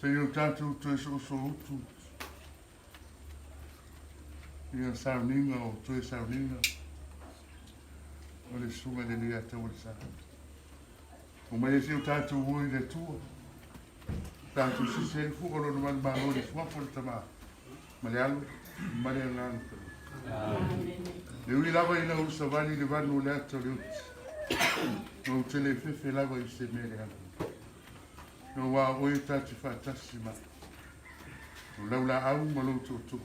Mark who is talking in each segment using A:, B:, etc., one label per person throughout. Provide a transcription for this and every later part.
A: Se i o tatou toe soosootu ia sauniga o toe sauniga o le Susuga i le Leiataulesa. Omai ai se i o tatou o i le Atua, tatou sisi ai le fua o Lona manumalo i le Suafa o le Tama ma le Alo ma le Agaga Paia. E ui lava ina ou savali i le vanu o le ata o le oti, ma ou te le fefe lava i se mea leaga. Aua o oe ta te faatasi mai, o lau laau ma lou tootoo,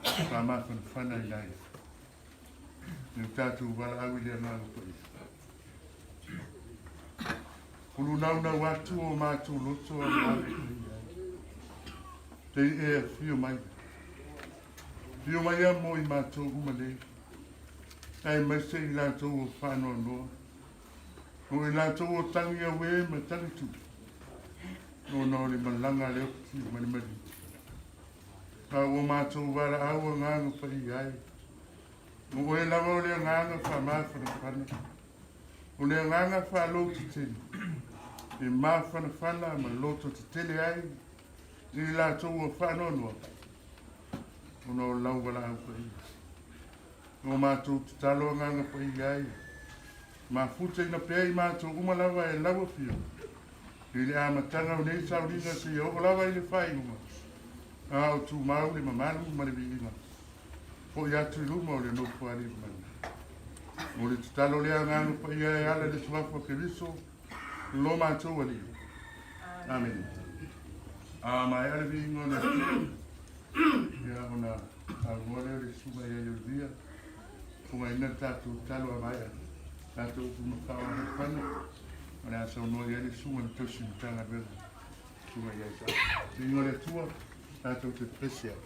A: faamafanafana i lai. E o tatou valaau i le Agaga Paia. Ulunaunau atu o matou loto a ave paia ai. Te i e afio mai. Afio mai a mo i matou uma nei. Aemaise i latou o faanoanoa. O i latou o tangi auē ma tangi tupu, ona o le malaga a le oti ma le maliu. A ua matou valaau agaga paia ai, o oe lava o le agaga faamafanafana, o le agaga faalototetele, e mafanafana ma lototetele ai i latou ua faanoanoa, ona o lau valaau paia. O matou tatalo agaga paia ai, mafutaina pea i matou uma lava e lau Afioga, i le amataga o nei sauniga seia oo lava i le faaiuga, a o tumau le mamalu ma le viiga, foi atu i luma o le Nofoalii mana. O le tatalo lea agaga paia e ala i le Suafa o Keriso, lo matou Alii. Amene. A maea le viiga o le Atua, ia ona aunoa lea o le Susuga ia Iolia, fogaina le tatou tatalo a maea tatou upu ma faaoahalefana, o le a saunoa i ai le Susuga i le Tausi Matagaluega, Susuga ia Isaac. Viiga o le Atua, tatou te pese ai.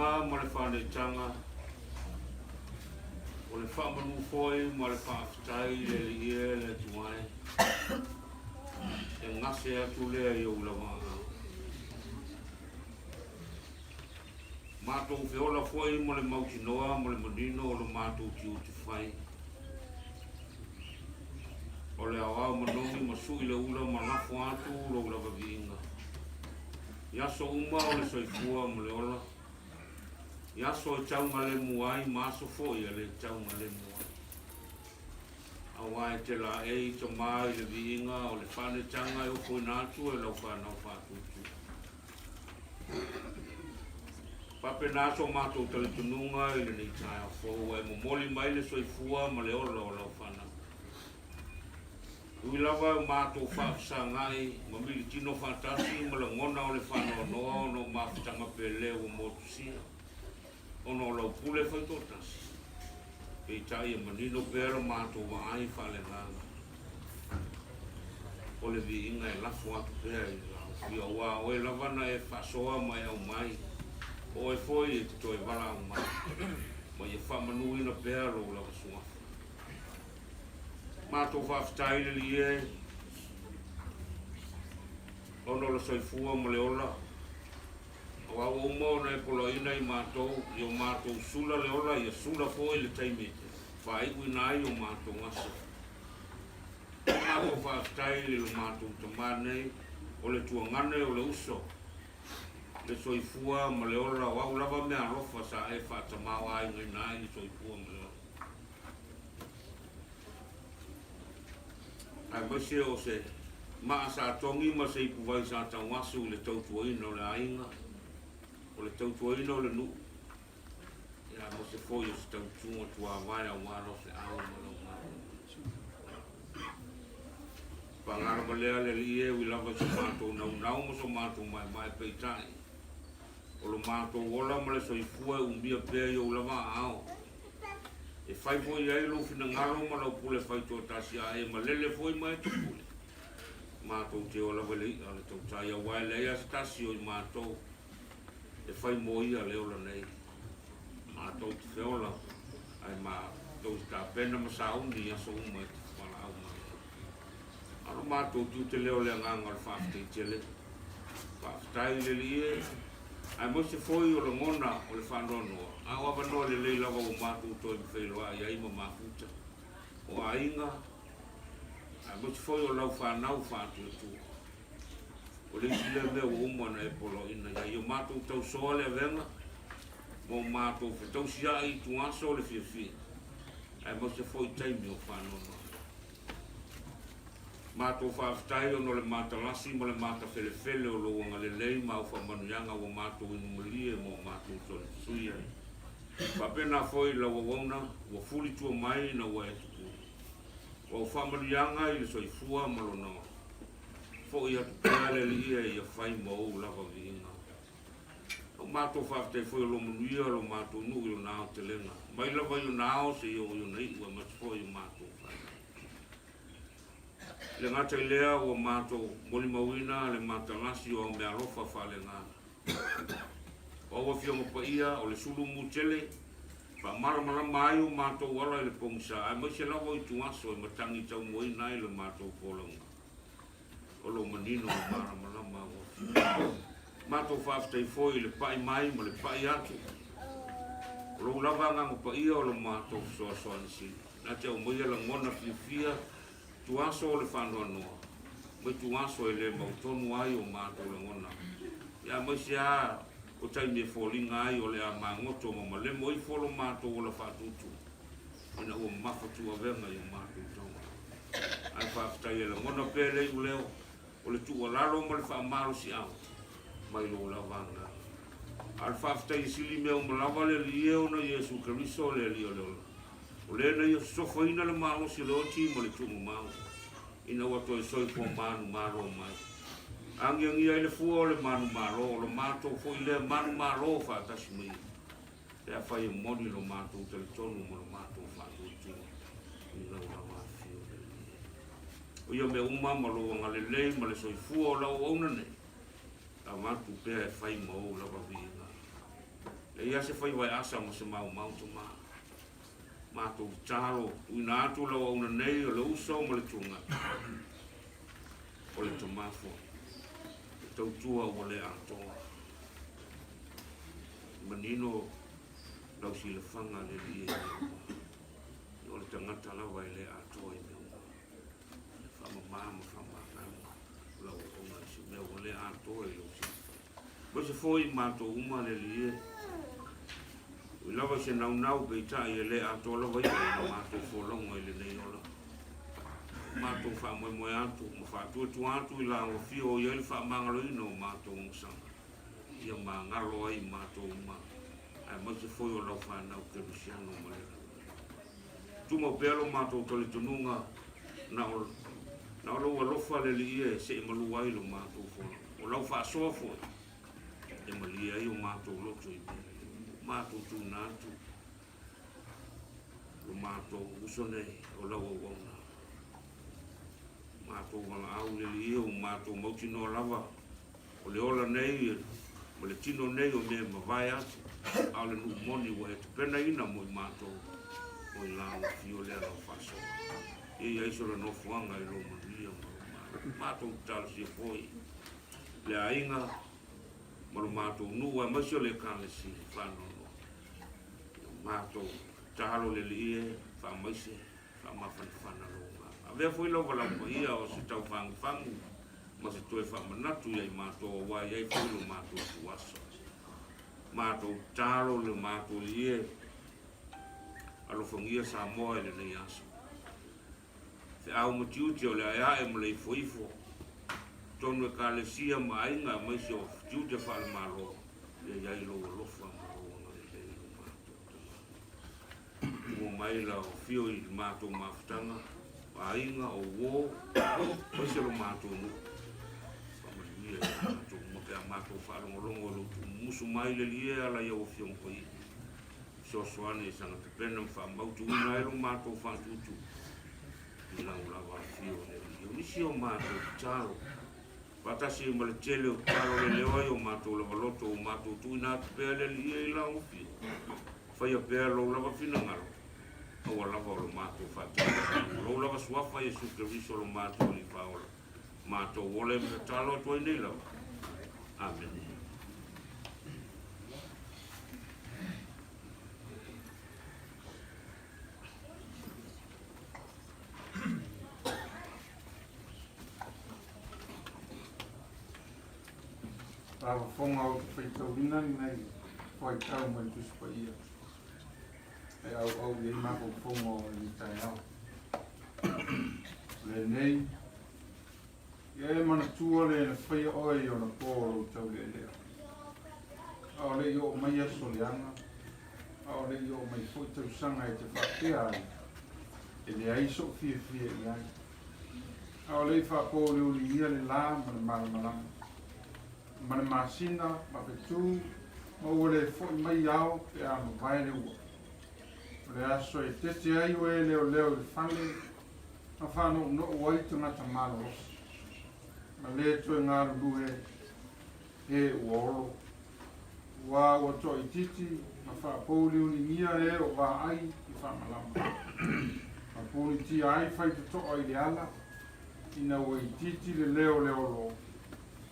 B: viiga ma le faaneetaga, o le faamanu foi ma le faafetai i le Alii e le Atua e, e gase atu lea i ou lava aao. Matou feola foi ma le mautinoa ma le manino o lo matou tiute fai. O le aoao manogi ma sui le ula ma lafo atu lou lava viiga. I aso uma o le soifua ma le ola, i aso e taugalemu ai ma aso foi e le taugalemu ai. Aua e te laei Tamā i le viiga o le faanetaga e ofoina atu e lau fanau faatuatua. Faapena so matou talitonuga i lenei taeao fou, ua e momoli mai le soifua ma le ola o lau fanau. Ui lava e o matou faafesagai ma militino faatasi ma lagona o le faanoanoa ona o mafutaga pele ua motusia ona o lau pule faitoatasi, peitai e manino pea lo matou vaai faaleagaga o le viiga e lafo atu pea i lau Afio, aua o oe lava na e faasoa ma e aumai, o oe foi e te toe valaau mai, ma ia faamanuina pea lou lava suafa. Matou faafetai i le Alii e, ona o le soifua ma le ola, aua ua uma ona e poloaiina i matou, i o matou sula le ola, ia sula foi le taimi e te faaiuina ai o matou aso. Matou faafetai i lo matou Tamā nei, o le tuagane o le uso, le soifua ma le ola, o au lava meaalofa sa e faatamaoaigaina ai le soifua ma le ola. Aemaise o se maa sa togi ma se ipuvai sa tauasu i le tautuaina o le aiga, o le tautuaina o le nuu, ia aemaise foi o se tautuga tuavae aua lau feau ma lau galuega. Paga lava lea le Alii e ui lava i so matou naunau ma so matou maemae peitai, o lo matou ola ma le soifua e umia pea i ou lava aao. E fai foi i ai lou finagalo ma lau pule faitoatasi, a e malele foi ma e tupule, matou te o lava i le i'a o le tautai, aua e leai lava se tasi o i matou e fai mo ia le ola nei. Matou te feola, ae matou te tapena ma sauni i aso uma e te valaau mai ai. A o lo matou tiute lea o le agaga o le faafetai tele. Faafetai i le Alii e, aemaise foi o lagona o le faanoanoa, a o avanoa lelei lava ua matou toe feiloai ai ma mafuta o aiga, aemaise foi o lau fanau faatuatua. O le isi lea mea ua uma ona e poloaiina i ai. Ia matou tausoa le avega ma o matou fetausiai i ituaso o le fiafia, aemaise foi taimi o faanoanoa. Matou faafetai ona o le matalasi ma le matafelefele o lou agalelei ma au faamanuiaga ua matou inumalie ma ua matou solifusui ai. Faapena foi lau auauna ua fuli tua mai ina ua e tupuli. O au faamanuiaga i le soifua ma lona ola. Foi atu pea le Alii e ia fai ma ou lava viiga. Ua matou faafetai foi o lo manuia lo matou nuu i lona aotelega, mai lava i ona ao seia oo i ona iu, aemaise foi o matou fanau. E le gata i lea, ua matou molimauina le matalasi o au meaalofa faaleagaga. O au Afioga Paia, o le sulu mu tele, faamalamalama ai o matou ala i le pogisa, aemaise lava o ituaso e matagi taumuaina ai le matou folauga. O lo manino ma malamalama au afioga. Matou faafetai foi i le pai mai ma le pai atu. O lou lava agaga paia o lo matou fesoasoani sili. Na te aumaia lagona fiafia, tuaso o le faanoanoa, ma ituaso e le mautonu ai o matou lagona. Ia aemaise lava o taimi e foliga ai o le a magoto ma malemo ifo lo matou ola faatutu ina ua mamafa tuuavega i o matou tauala. Ae faafetai e lagona pea le iuleo o le tuualalo ma le faamalosiau mai lou lava agaga. A o le faafetai e sili mea uma lava le Alii e ona Iesu Keriso le Alii o le ola, o le na ia sosofaina le malosi o le oti ma le tuumamao, ina ua toe soifua manumalo mai. Agiagia ai le fua o le manumalo, o lo matou foi lea manumalo faatasi ma ia. Pe afai e moni lo matou talitonu ma lo matou faatuatua i lau lava afio le Alii. O ia mea uma ma lou agalelei ma le soifua o lau auauna nei, avatu pea e fai ma ou lava viiga. Leai lava se faiva e asa ma se maumau tama. Matou tatalo, tuuina atu le auauna nei o le uso ma le tuagai, o le tama foi, e tautua ua le atoa. Manino lau silafaga le Alii e Ieova, o le tagata lava e le atoa i mea uma. E faamama ma faamagalo lau auauna i se mea ua le atoa i lou silafaga. Aemaise foi matou uma le Alii e. Ui lava i se naunau peitai e le atoa lava ia i la matou folauga i lenei ola. Matou faamoemoe atu ma faatuatua atu i la ua fia o i ai le faamagaloina o matou agasala, ia magalo ai matou uma, aemaise foi o lau fanau kerisiano ma le lalolagi. Tumau pea lo matou talitonuga na o na o lou alofa le Alii e see malu ai lo matou folau. O lau faasoa foi e malie ai o matou loto i mea lelei. Ua matou tuuina atu lo matou uso nei o lau auauna. Matou valaau le Alii e ua matou mautinoa lava o le ola nei ma le tino nei o mea e mavae atu, a o le nuu moni ua e tapenaina mo i matou, o i lau afio lea lau faasoa. Ia i ai so la nofoaga i lou manuia ma lou malo. Matou talosia foi le aiga ma lo matou nuu aemaise o le Ekalesia faanoanoa. Ia matou tatalo le Alii e faamaise faamafanafana lou agaga. Avea foi lau valaau paia o se taufagufagu ma se toe faamanatu ia i matou aua e i ai foi lo matou ituaso. Matou tatalo le matou Alii e, alofagia Samoa i lenei aso. Feau ma tiute o le aeae ma le ifoifo, totonu Ekalesia ma aiga aemaise o tiute faale-Malo, ia i ai lou alofa ma lou agalelei i lo matou tagata. Ua mai la o fio i le matou mafutaga, o aiga, o uo, aemaise lo matou nuu. Faamanuia ia matou uma pe a matou faalogologo i lou tuumumusu mai le Alii e ala i au Afioga Paia. Fesoasoani e saga tapena ma faamautuina ai lo matou faatutu i lau lava afio le Alii. O nisi o matou tatalo, faatasi ai ma le tele o tatalo leleo ai o matou lava loto ua matou tuuina atu pea le Alii e i lau afio. Faia pea lou lava finagalo, aua lava o lo matou faataumafaga. O lou lava suafa Iesu Keriso lo matou Alii Faaola, matou ola e ma tatalo atu ai nei lava. Amene.
C: Faafofoga ou te faitauina lenei faitau mai le Tusi Paia e auau i ai mafaufauga o lenei taeao. O lenei, ia e manatua le na faia oe i ona pō o lou taulealea. A o le i oo mai aso leaga, a o le i oo mai foi tausaga e te faapea ai, e leai sou fiafia i ai. A o le i faapouliuligia le lā ma le malamalama, ma le masina ma fetu, ma ua le fo'i mai ao pe a mavae le ua. O le aso e tete ai oe e leoleo i le fale, ma faanounou ai tagata malolosi, ma le toe galulue e ua olo. Ua ua toaitiiti ma faapouliuligia e o vaai i faamalama, ma pulitia ai faitotoa i le ala, ina ua itiiti le leo o le olo,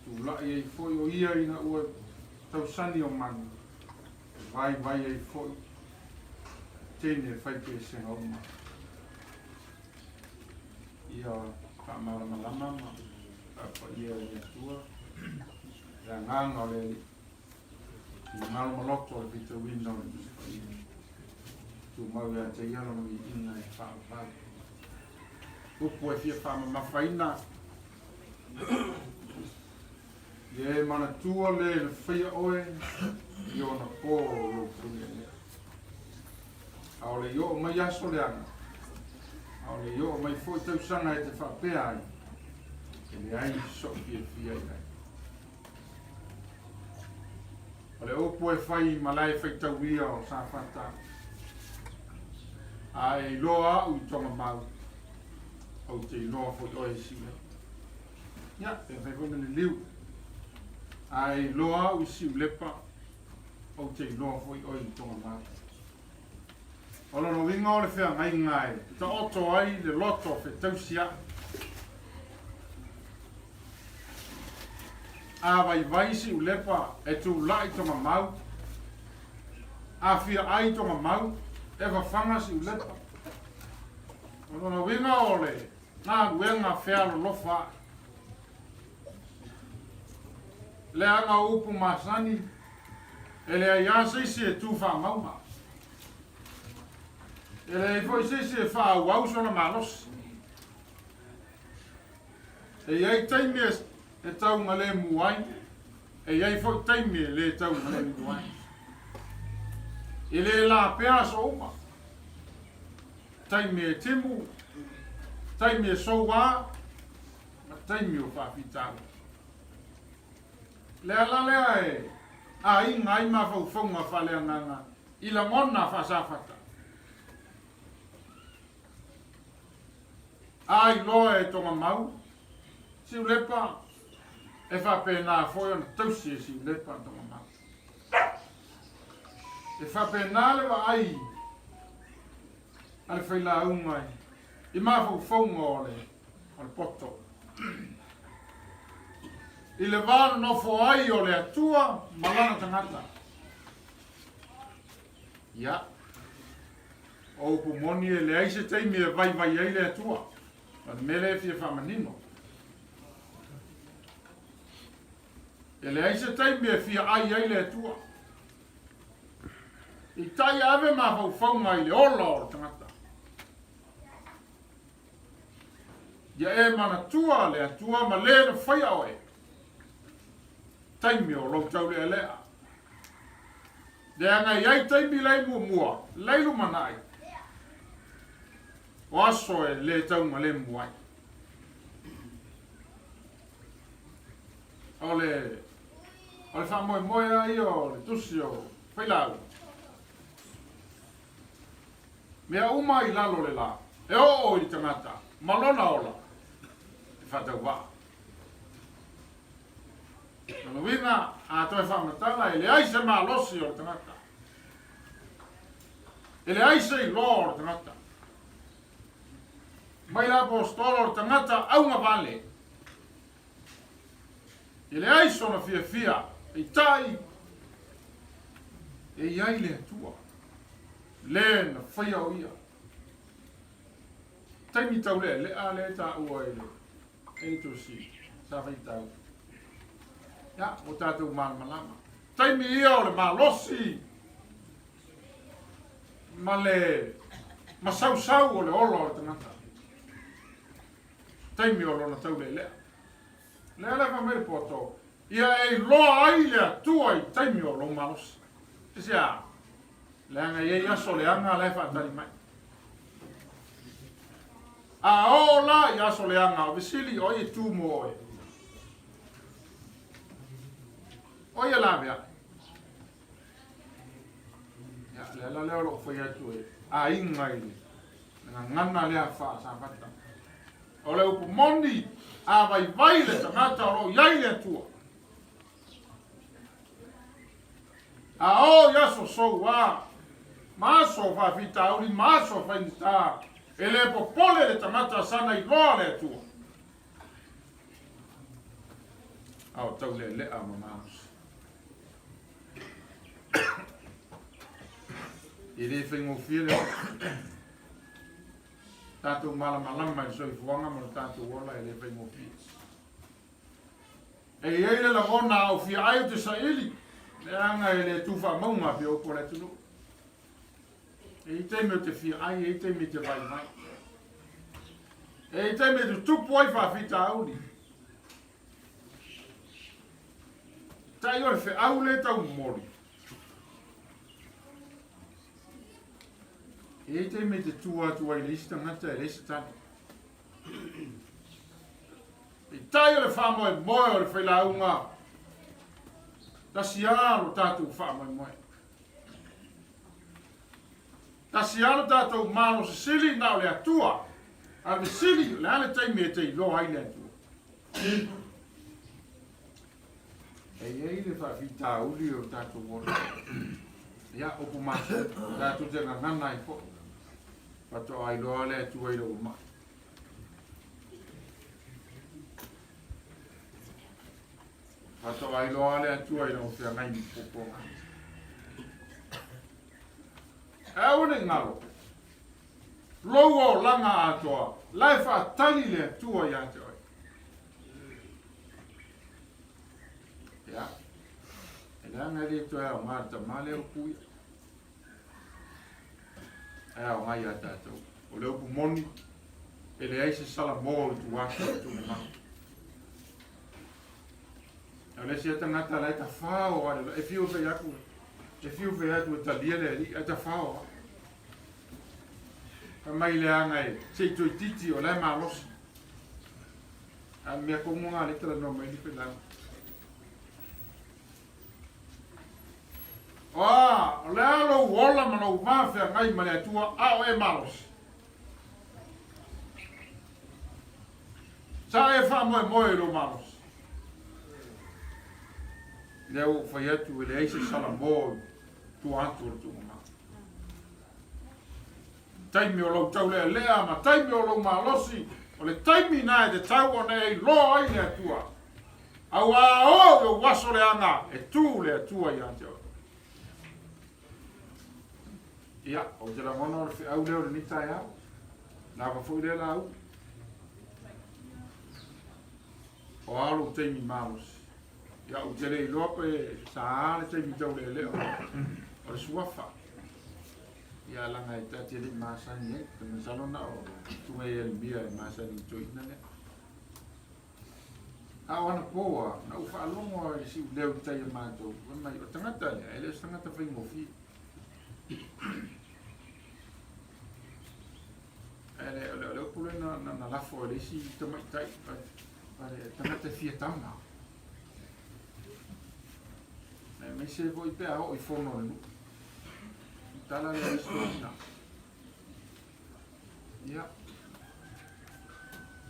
C: tulai ai foi o ia ina ua tausani o manu, e vaivai ai foi teine e fai pesega uma. Ia faamalamalama ma faapaia e le Atua le agaga o le Alii i le malomaloto o le faitauina o le Tusi Paia. Tumau ia te ia lona viiga e faavavau. Upu e fia faamamafaina Ia e manatua le na faia oe i ona pō o lou taulealea. A o le i oo mai aso leaga, a o le i oo mai foi tausaga e te faapea ai, e leai so'u fiafia i ai. O le upu e fai i malae faitauia o Safata, a e iloa a'u i Togamau, ou te iloa foi oe i Siulepa. Ia, pe mafai foi ona liliu. A e iloa a'u i Siulepa, Ou te iloa foi oe i Togamau. O lona uiga o le feagaiga e taoto ai le loto fetausia'i. A vaivai Siulepa e tula'i Togamau, a fia ai Togamau e fafaga Siulepa. O lona uiga o le galuega fealolofa a'i. Leaga o upu masani, e leai lava se isi e tu faamauga. E leai foi se isi e faaauau sona malosi. E i ai taimi e taugalemu ai, e i ai foi taimi e le taugalemu ai. E le la pea aso uma. Taimi e timu, taimi e soua, ma taimi o faafitauli. Le ala lea e aiga ai mafaufauga faaleagaga i lagona faasafata. A iloa e Togamau, Siulepa, e faapena foi ona tausi e Siulepa Togamau. E faapena le vaai a le failauga i mafaufauga o le poto. I le va nonofo ai o le Atua ma lana tagata. Ia, o upu moni e leai se taimi e vaivai ai le Atua. O le mea lea e fia faamanino. E leai se taimi e fia ai ai le Atua. I tai ave mafaufauga i le ola o le tagata. Ia e manatua le Atua ma le na faia oe. Taimi o lou taulealea. Leaga e i ai taimi lai muamua, lai lumanai, o aso e le taugalemu ai. O le, o le faamoemoe lava ia o le tusi o Failau. Mea uma i lalo o le la, e oo i le tagata ma lona ola e faatauvaa. Lona uiga, a toe faamatala, e leai se malosi o le tagata. E leai se iloa o le tagata. Mai le apostola o le tagata augavale. E leai sona fiafia, peitai, e i ai le Atua, le na faia o ia. Taimi taulealea lea e taua i le e le tusi sa faitau. Ia, ua tatou malamalama. Taimi ia o le malosi ma le masausau o le ola o le tagata. Taimi o lona taulealea. Lea la e fai mai le poto, ia e iloa ai le Atua i taimi o lou malosi. Aisea? Leaga e i ai aso leaga la e faatali mai. A oo la i aso leaga, o fesili, o ai e tu mo oe? O ai e laveai? Ia, le ala lea o lou fai atu e aiga i le gagana lea faasavata. O le upu moni, a vaivai le tagata o lo o i ai le Atua. A oo i aso soua, ma aso faafitauli, ma aso faigata, e le popole le tagata sana iloa le Atua. A o taulealea ma malosi. E le faigofie le ola. Tatou malamalama i le soifuaga ma le tatou ola e le faigofie. E i ai le lagona a ou fia ai ou te saili, leaga e le tu faamauga pei o upu a le atunuu. E i ai taimi ou te fia ai, e i ai taimi e te vaivai. E i ai taimi e tutupu ai faafitauli. Tai o le feau le taumoli. E i ai taimi e te tu atu ai le isi tagata e leai se tali. Peitai o le faamoemoe o le failauga, tasi lava lo tatou faamoemoe. Tasi lava lo tatou malosi sili na o le Atua. A o le fesili, o le a le taimi e te iloa ai le Atua? E i ai le faafitauli o tatou ola. Ia, upu masani, tatou te gagana ai foi. Faatoa iloa le Atua i lou mai. Faatoa iloa le Atua i lou feagai ma puapuaga. Ae aua ne i galo, lou olaga atoa, la e faatali le Atua ia te oe. Ia, e leaga e le toe aoga le tama lea upu ia. Ae aoga ia tatou. O le upu moni, e leai se salamo i tua atu o le tuugamau. O le isi tagata la e tafao lava e fiu fai atu, e fiu fai atu e talia le alii, ae tafao lava. Fai mai leaga e se i toeitiiti o la e malosi. A mea tonu lena lea e talanoa mai ai Lipelau. A, o le a lou ola ma lou va feagai ma le Atua, a o e malosi? Sa e faamoemoe i lou malosi? Lea ua ou fai atu e leai se salamo i tua atu o le tuugamau. Taimi o lou taulealea ma taimi o lou malosi, o le taimi na e tatau ona e iloa ai le Atua. Auā oo i ou aso leaga e tū le Atua ia te oe. Ia, ou te lagona o le feau lea o lenei taeao. Lava foi lea lauga. O a lou taimi malosi. Ia, ou te le iloa pe sa a le taimi taulealea o le suafa. Ia, leaga e ta te le i masani ai. Te masalo na o Susuga Ieremia e masani i toeaina lea. A o anapo a, na ou faalogo lava i le siuleo i tai a matou, fai mai, o le tagata lea, e le o se tagata faigofie. Ae le, o le, o le upu lea na, na, na lafo e le isi tamaitai, o le tagata e fia tama. Aemaise foi pe a oo i fono a le nuu. Tala lea isi toeaina. Ia.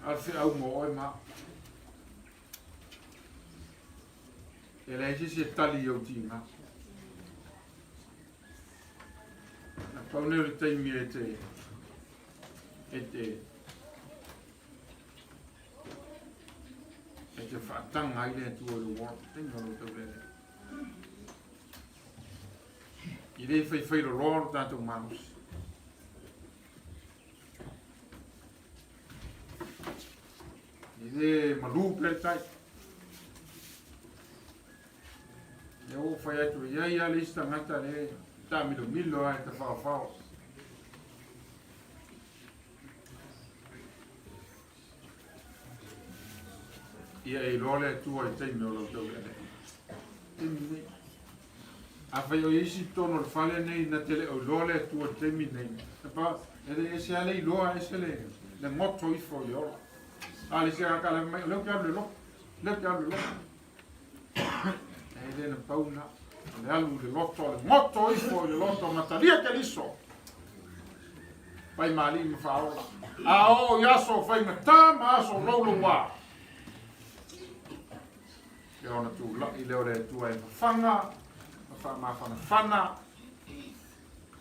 C: A o le feau mo oe ma au. E leai se isi e tali i ou tiga. Na pau nei o le taimi e te e te e te faataga ai le Atua i lou ola, taimi o lou taulealea. I le faifailoloa lo tatou malosi. I le malū pea le tai. Lea ua ou fai atu, e i ai lava le isi tagata lea e taamilomilo lava e tafaofao. Ia e iloa le Atua i taimi o lau taulealea. Taimi nei. Afai o i ai isi i totonu o le fale nei na te le o iloa le Atua i le taimi nei, e pa, e le ese lava le iloa, ese le, le goto ifo i le ola. A le isi tagata lava mai, o lea ou te alu i le lotu, o lea ou te alu i le lotu. E le na pau na, o le alu i le loto, o le goto ifo i le loto, ma talia Keriso. Fai ma alii ma faaola. A oo i aso faigata ma aso louloua. Ia ona tula'i lea o le Atua e fafaga ma faamafanafana,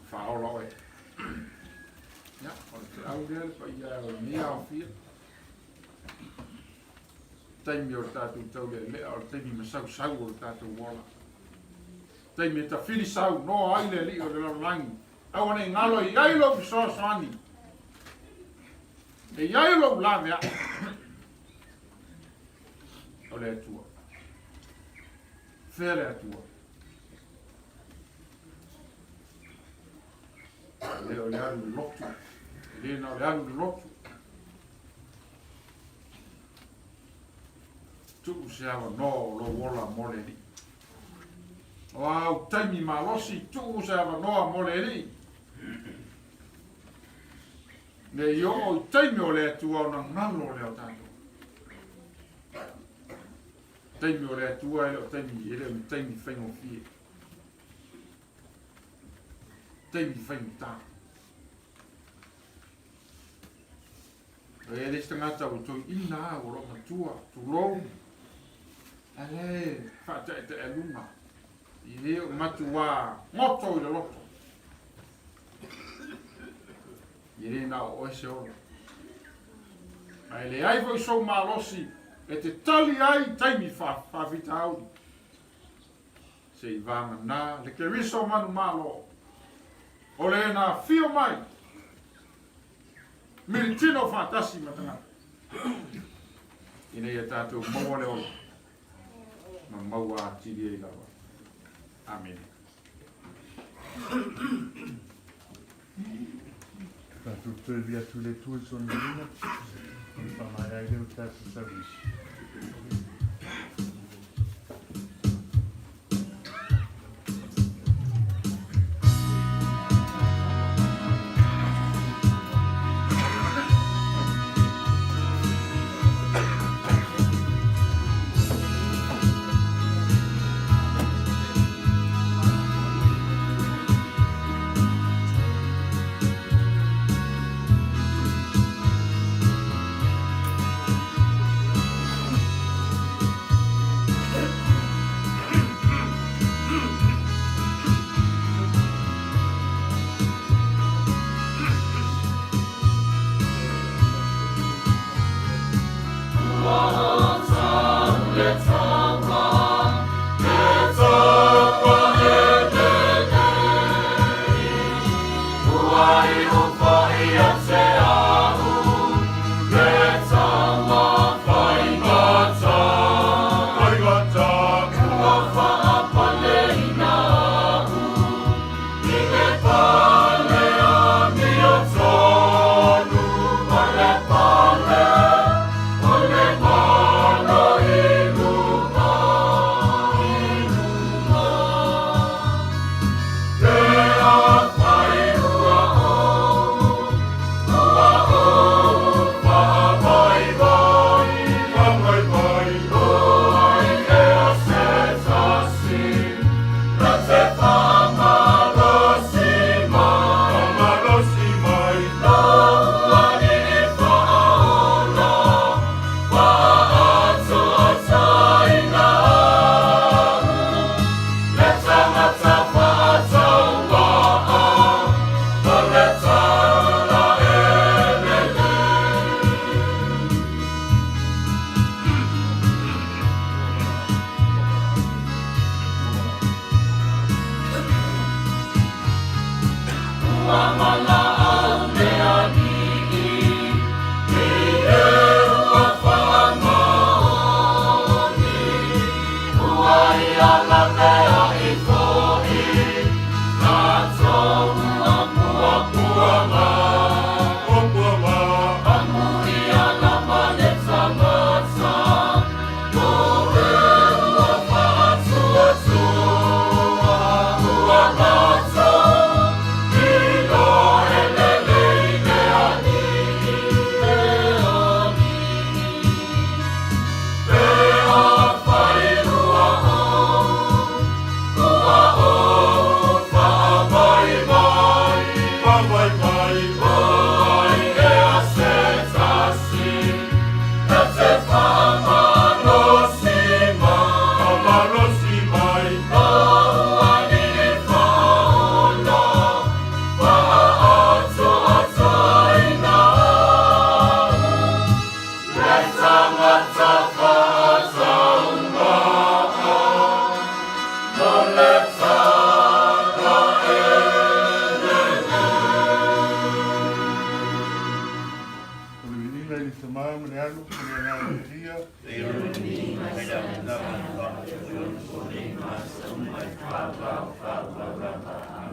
C: faaola oe. Ia, o le feau lea le paia e o lenei aofia. Taimi o le tatou taulealea, o le taimi masausau o le tatou ola. Taimi e tafili saunoa ai le Alii o le lalolagi, aua ne i galo e i ai lou fesoasoani, e i ai lou laveai. O le Atua. Fea le Atua? E le o le alu i le lotu. E le na o le alu i le lotu. Tuu se avanoa o lou ola mo le Alii. O au taimi malosi, tuu se avanoa mo le Alii. Ne i oo i taimi o le Atua ona galo lea o tatou. Taimi o le Atua e le o taimi, e le o ni taimi faigofie. Taimi faigata. E le isi tagata ua toeaina lava, ua loomatua, tulou. Ae la e faataetaealuga, e le o matuā goto i le loto. E le na o oe se ola. Ma e leai foi sou malosi e te tali ai i taimi faafitauli. Se i vagana le Keriso manumalo, o le na afio mai militino faatasi ma tagata, ina ia tatou maua le ola ma maua atili ai lava. Amene.
A: Tatou toe vi atu i le Atua i sona viiga, ona faamaea ai lea o le tatou service.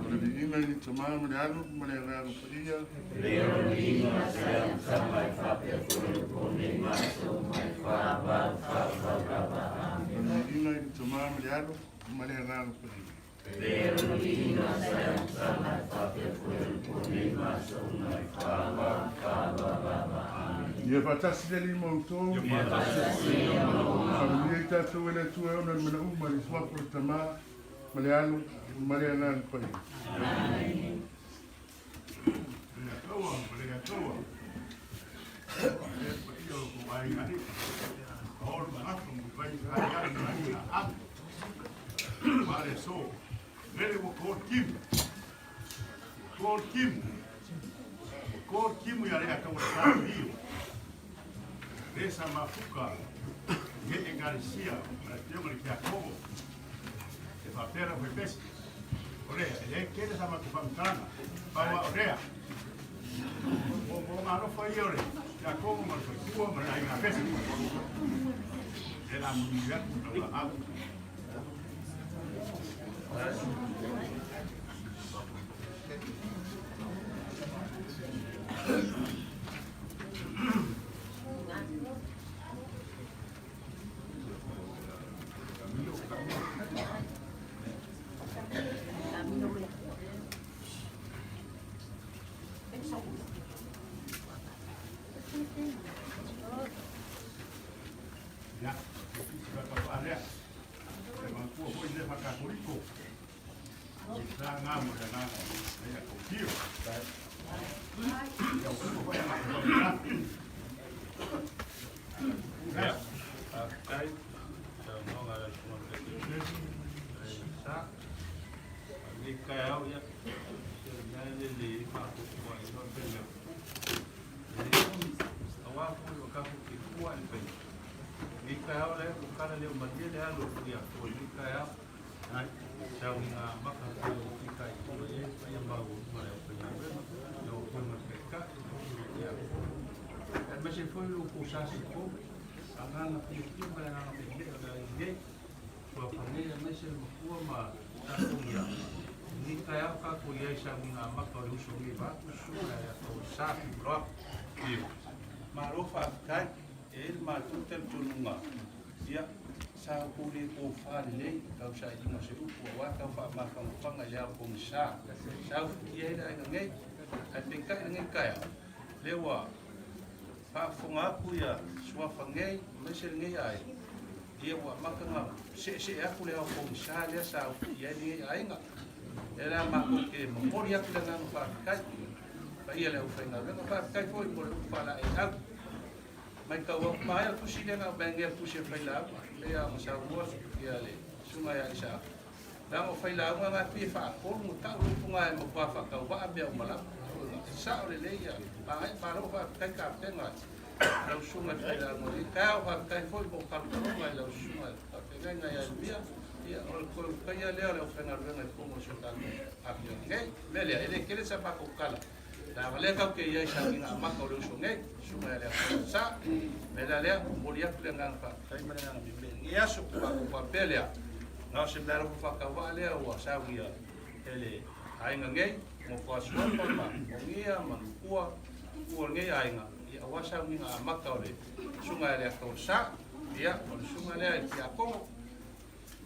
A: O le viiga i le Tama ma le Alo ma le Agaga Paia. O le viiga i le Tama ma le Alo ma le Agaga Paia. O le viiga i le Tama ma le Alo ma le Agaga Paia. Ia faatasi le Alii ma outou. Faamanuia i tatou e le Atua e ona le mea uma i le suafa o le Tama ma le Alo ma le Agaga Paia. Le Atua, le Atua. Le paia o kou aiga. Olu manatu mo vai ai ai ai na ame. Ma le so. Lele ua ko timu. Ko timu. Ko timu ia lea ka ua sa rio. Le sa mafuka. Ge e garisia. Ma le teo le kia kogo. E whapera hoi pesi. O lea, e le kere sa matu whamutanga. Paua o lea. O mo ngā rofa i ore. Kia kogo ma le whaikua ma le ai ngā pesi. E la muni atu na ua au. Ia, o pisi whakapā lea. E manatua foi le whakakoriko. I sa ngā mo le ngā le a kotio. Ia o kuko foi a whakapā.
D: Ia, faafetai saunoaga a le Susuga i le Taitaifono. Sa, o lenei taeao, ia, se o le mea lea e lelei ai matou tuuaiga o le fai mea puupuu. Aua foi o tatou te fua i le faiga. Lenei taeao lea ua tala leo malie le alu o Tuiatua i lenei taeao. Sauiga amata foi o fitaituga i ai le paia maualuga o le aufaigaluega, lau Afioga i le Taitai, lau Afioga i le Tiakono, aemaise foi lo outou sasi fou, agaga fiafia ma le agaga meemee o le a i nei, suafa nei aemaise le matua ma tatou ia. Lenei taeao tatou i ai i sauiga amata o le uso nei vaeatu susuga ia Aleataua Sa Tupuloa.
C: Malo faafetai. E i ai le matou talitonuga, ia, sa outou le tofa lelei i tausailiga o se upu aua tau faamafanafana i le ao pogisa sa ufitia ai le aiga nei. Ae peitai lenei taeao, lea ua faafofoga atu ia suafa nei aemaise lenei aiga, ia ua amata ona seesee atu le ao pogisa lea sa ufitia ai lenei aiga. Lea la matou te momoli atu le agaga faafetai paia le aufaigaluega. Faafetai foi mo le upu faalaeiau. Matau atu, maea le tusi lea na aumai nei a le tusi a le failauga, pei lava ona saunoa ia le susuga ia Isaako. Leaga o failauga na e pei e faatolu ona tau le upu na e matua faatauvaa mea uma lava. E sao lelei ia magaia. Malo faafetai tapena i lau susuga i le failauga i lenei taeao. Faafetai foi mo talotaloga i lau susuga i le faafeagaiga ia Ieremia. Ia, o le toe utaia lea o le aufaigaluega i totonu o si o tatou afioaga nei. O le mea lea, e le tele sa matou tala. Leaga lea tatou te i ai i sauniga amata o le uso nei, susuga ia Leapola Sa. O le mea la lea, momoli atu le agaga faafetai ma le agaga meemee i lenei aso. Matou faapea lea, na o se meaalofa faatauvaa lea ua saunia e le aiga nei, nofo a Suafa ma Ogia ma Nukua, tua o lenei aiga, ia aua sauniga amata o le susuga ia Leapola Sa. Ia, o le susuga lea i le Tiakono,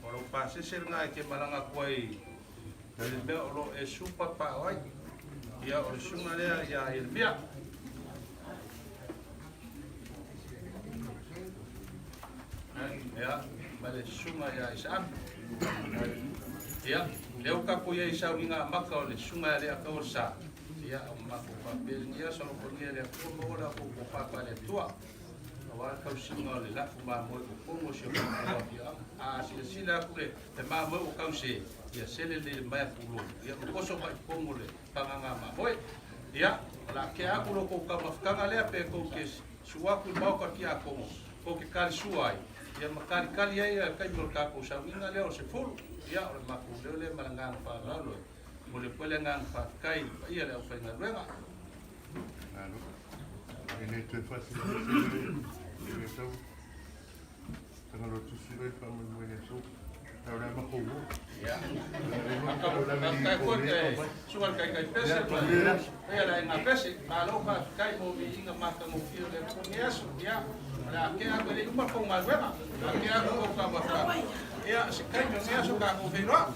C: o lou pasese lena e te malaga atu ai i le mea o lo o e supapao ai. Ia, o le susuga lea ia Ieremia. Ia, ma le susuga ia Isaaka. Ia, lea ua tatou i ai i sauniga amata o le susuga ia Leataua Sa. Ia, o matou faapea i lenei aso alofagia e le Atua maua le autou tofa faale-Atua. Aua le tausiga o le lafo mamoe o pono o si o matou afioaga. A silasila atu le le mamoe ua tause, ia sele lelei mai atu loa, ia ma toso mai totonu o le pagaga mamoe. Ia, o le a tea atu lo outou taumafataga lea pe tou te sua atu i le maota o le tiakono, tou te tali sua ai, ia ma talitali ai le taimi o le tatou sauniga lea o le 10. Ia, o le matou leo lea ma le agaga faaaloalo e momoli atu ai le agaga faafetai i le paia o le aufaigaluega.
A: Malo. E le toe faasilasila e le tau. Tagaloa tusi loa i faamoemoe i le aso. Tau le ama kou o.
C: Ia. Faafetai foi le susuga i le Taitai Pese ma le paia o le Aiga Pese. Malo faafetai mo viiga matagofie o le Atua i lenei aso. Ia, o le a tea atu e le i uma le tou galuega. O le a tea atu tou taumafataga. Ia, se taimi o lenei aso tatou feiloai.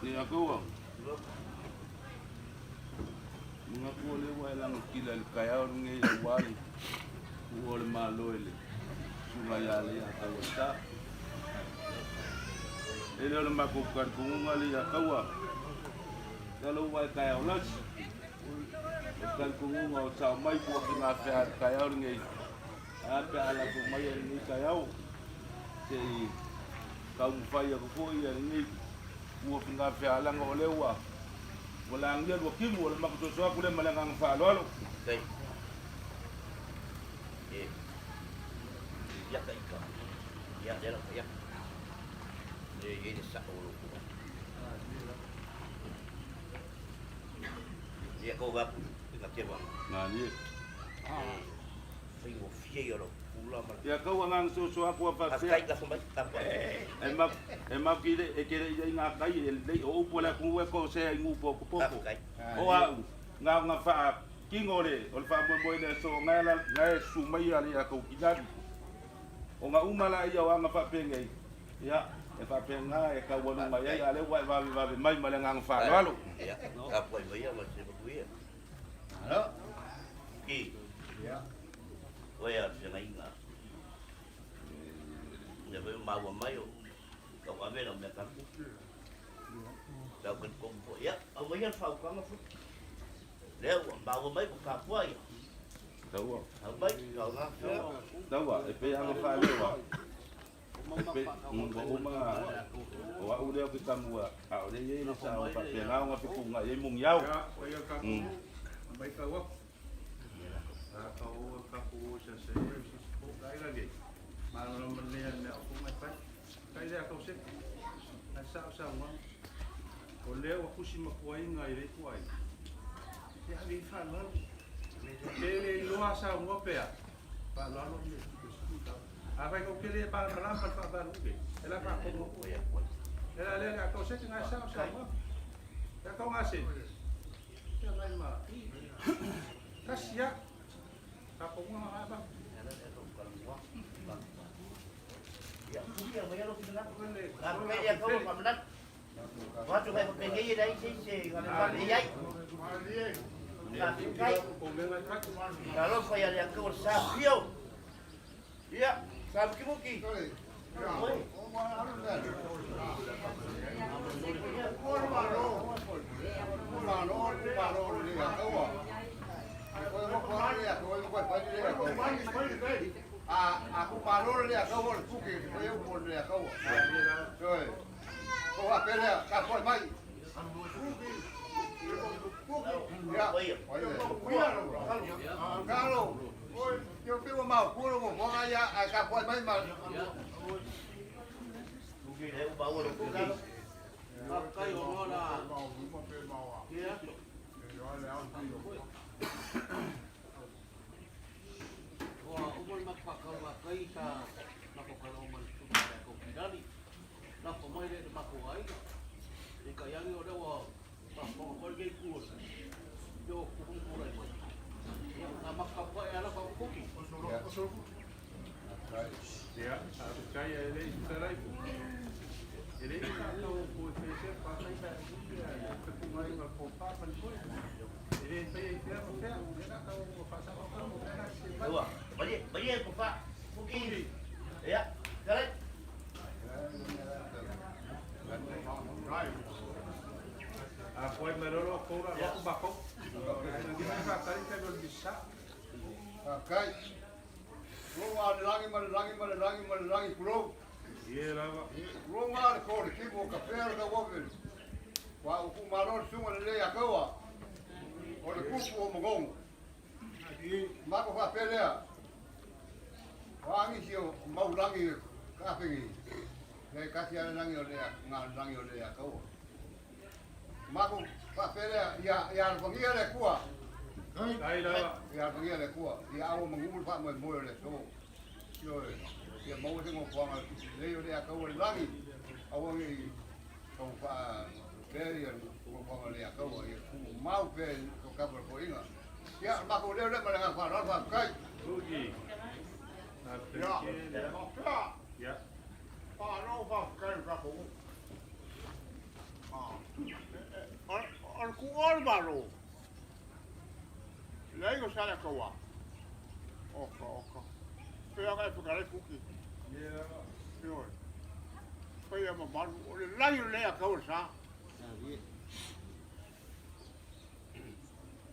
D: Ia kaua. Manatu o lea ua e lagatila i le taeao lenei aua le tuua o le Malo e le Susuga ia Leiataua E le o le matou talitonuga lea ia Taua, masalo ua e taeao lasi. O le talitonuga o sao mai po o figafea i le taeao lenei, ae a pe a lafo mai i lenei taeao se i taumafai atu foi lenei ua figafea leaga o lea ua ua lagia lua timu o le matou soso atu lea ma le agaga faaaloalo. Malie. Ia kau agaga soso atu a faapea e ma ki le e kele ia i ngā kai e lei o upu a le atunuu e ko sea i ngū poko. O au ngā ngā wha kingo le o le whaamoemoe le aso ngai la ngai su mai a le ia kau kinari. O ngā uma la ia o anga whaapengei. Ia e whaapenga e kau anu mai ai a le ua e vave vave mai ma le nganga whaaloalo. Taua. Taua, e pei anga whaalewa. E pe, ua uma, o au lea o ke tamua, a o le iai le sa o whapena o ngā whipunga i mungi au.
C: O lea ua tusi mapuaiga i le ituai. E ave i faaaloalo. Pe le iloa saunoa pea, faaaloalo le Afai kou te le malamalama le faavalu e la faatonu E la lea le a kau se ngai sao saunoa. E kau ngā se. E ngai ma. Kasi ya. Ka ko ngā ba.
E: Ua uma le matou faatauvakai sa matou talanoa ma le susuga ia Tofilani, lafo mai lea i le matou aiga. Peitai ane o lea ua faafofoga foi lenei itu o le o tupu ma tulai mai. Ia, na matou tapuai ae lafo atu Fuki.
D: Ia, faafetai ae le i fetalai. E le i tatou o e fai se faafetai sa e upu ia le fepungaina o le popa ma le foe. E le faia i fea ma fea, lea la tau ua faasao atu mo mea la se mai.
E: Ua, malie, malie popa. Fuki. Ia, fetalai.
D: A koe mai lolo kou la loku makou. Ngi mai faatali tai mo le misa.
F: Faafetai. Tulou a le lagi ma le lagi ma le lagi ma le lagi, tulou.
D: Ie lava.
F: Tulou a le ko le timu o kapea le tauave. Ua upu malo le susuga lelei a Kaua. O le kupu o Magogo. Mako faapea lea. O a nisi o mau lagi kafegi. Le kasi a le lagi o le ngā lagi o le a Kaua. Mako faapea lea ia ia alofagia le Atua.
D: Ai lava.
F: Ia alofagia le Atua. Ia aua manumu le faamoemoe o le aso. Ioe. Ia maua se nofoaga lelei o le a Kaua i le lagi. Aua ne i tau faapea ia nofoaga o le a Kaua. Ia tumau pea i to kapa o le toeaina. Ia, o le matou leo lea ma le agaga faaaloalo, faafetai.
D: Ugi.
A: Ia,
D: Faafetai tele.
A: faapea,
D: Ia.
A: malo faafetai i le tatou nuu. O le tuua o le Malo, leai o Saleakaua. Oka, oka. Pei ona e fetalai Fuki.
D: Ie lava.
A: Ioe. Faia mamalu, o le lagi o le Akaua le sa.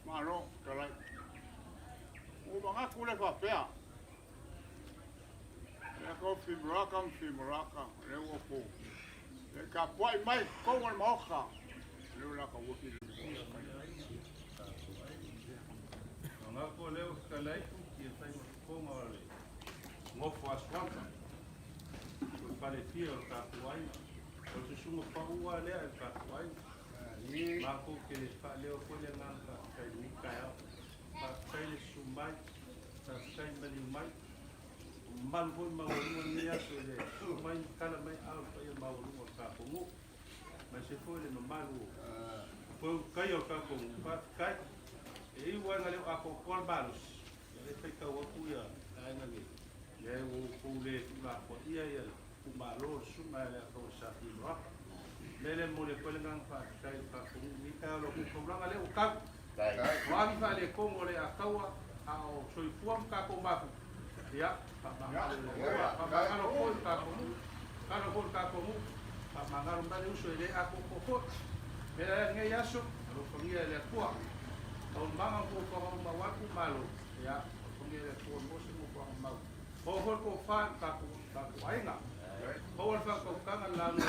A: Malo, fetalai. Ua manatu le faapea. Lea ko fimuraka ma fimuraka, lea ua ku. Le tapuai mai totonu o le Maota, lea ua lata ua fili.
D: O ngā ko leo fetalai ia fai ma fofoga o le gofo asuafa. O le falefia o le tatou aiga. O le susuga paua lea i le tatou aiga. Matou te faaleo foi le agaga faafetai i lenei taeao. Faafetai le susu mai, faafetai le maliu mai. O mamalu foi ma maualuga lenei aso i le susu mai ma tala mai aao i le paia maualuga o le tatou nuu. Aemaise foi le mamalu o foe ulutai o le tatou nuu. Faafetai. E iu lava ina le o atoatoa le malosi, ia lea e faitau atu ia aiga nei, leai ua outou le tuulafoaia ia le itumalo o le susuga ia Leataua Safi Loafa. O le mea lea e momoli atu ai le agaga faafetai i le tatou nuu i lenei taeao i la outou taulaga lea ua tau. O agi faaletonu o le Ataua a o soifua ma tatou mafuta, ia faamagalo e le Atua, faamagalo foi le tatou nuu, tatalo foi le tatou nuu, faamagalo mai le uso e le atoatoa foi. O le mea lea i lenei aso, alofagia e le Atua taualumaga ma fuafuaga uma aua le itumalo, ia alofagia e le Atua maua se nofoaga mau. Maua foi le tofa i le tatou aiga, maua le faautautaga i le lauga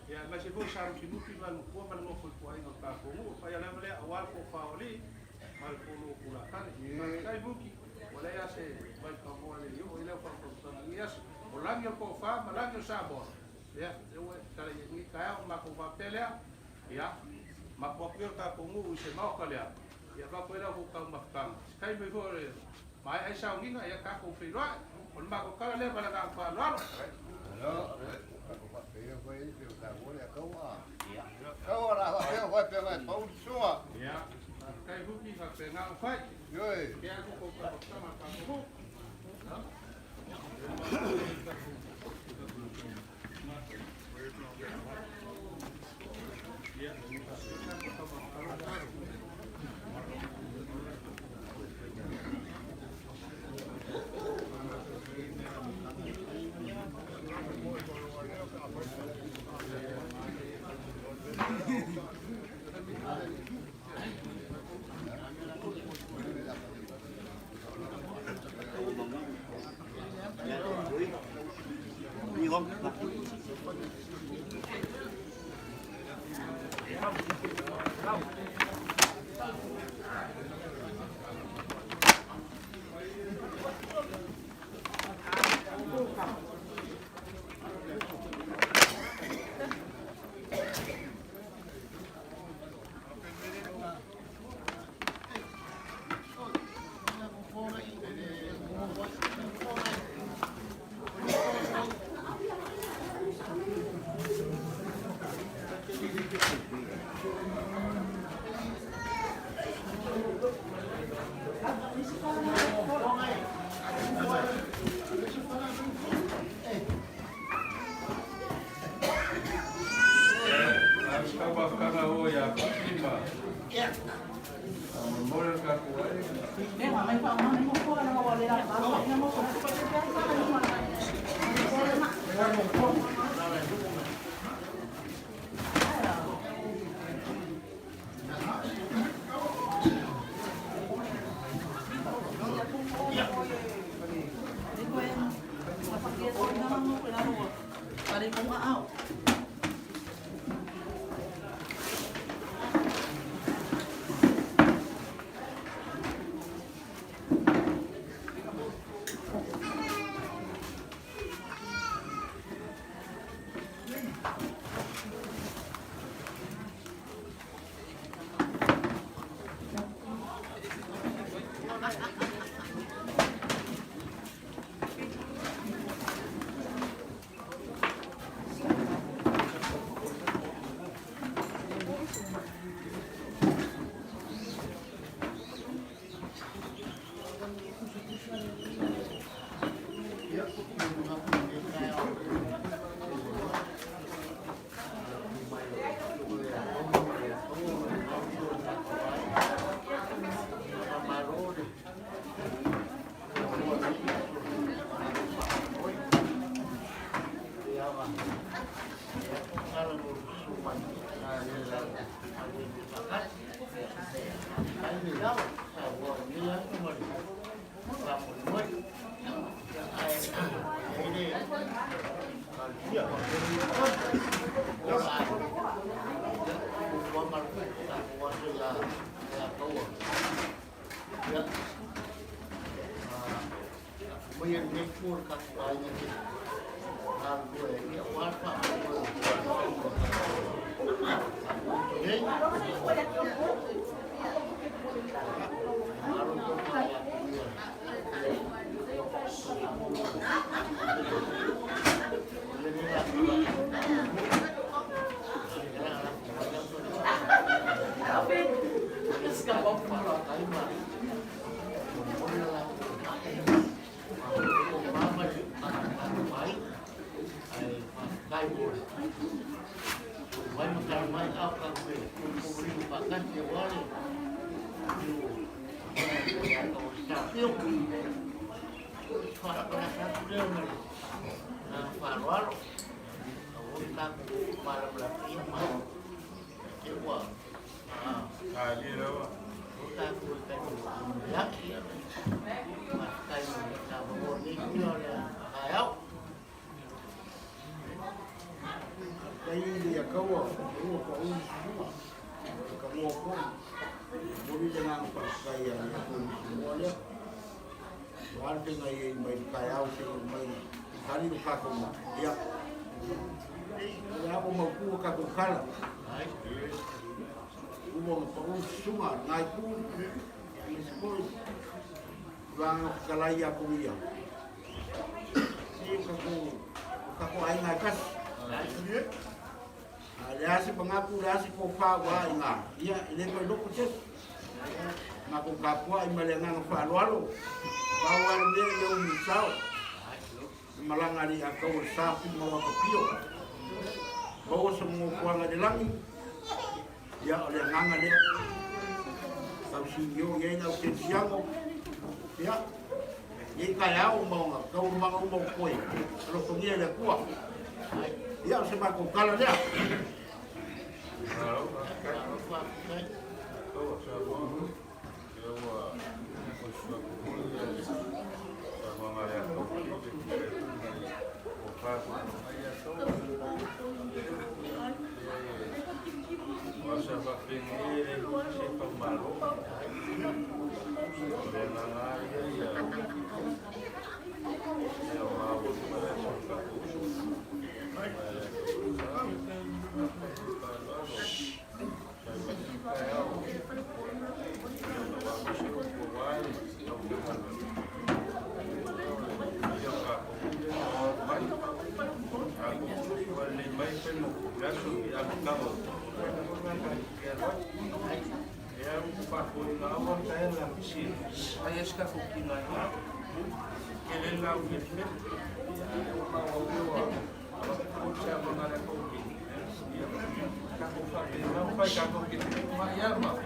D: ia aemaise foi sa mutimuti ma le matua ma le nofo ituaiga o le tatou nuu. E paia lava lea aua le tofa o alii ma le toalua o Tulatale. Faafetai Vuki, ua leai lava se vaipanoa e le i oo i lau faautautaga i lenei aso. O lagi o le tofa ma lagi o Samoa, ia, lea ua e tatala i ai lenei taeao ona matou faapea lea, ia, mapu atu ia le tatou nuu i se maota lea, ia avatu ai lau tou taumafataga. Se taimi foi o le maea ai sauniga, ia tatou feiloai. O le matou tala lea ma le agaga faaaloalo. Ia, faafetai Vuki, faapena ona fai. Ia atu tou taumafataga i le tatou nuu.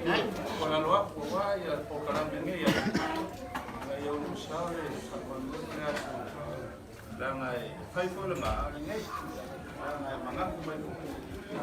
D: Tuualalo atu aua ia polokalame nei ina ia ulusa le faamoemoe ma le aso, leaga e fai foi lena a o lenei, leaga e manatu mai foi ia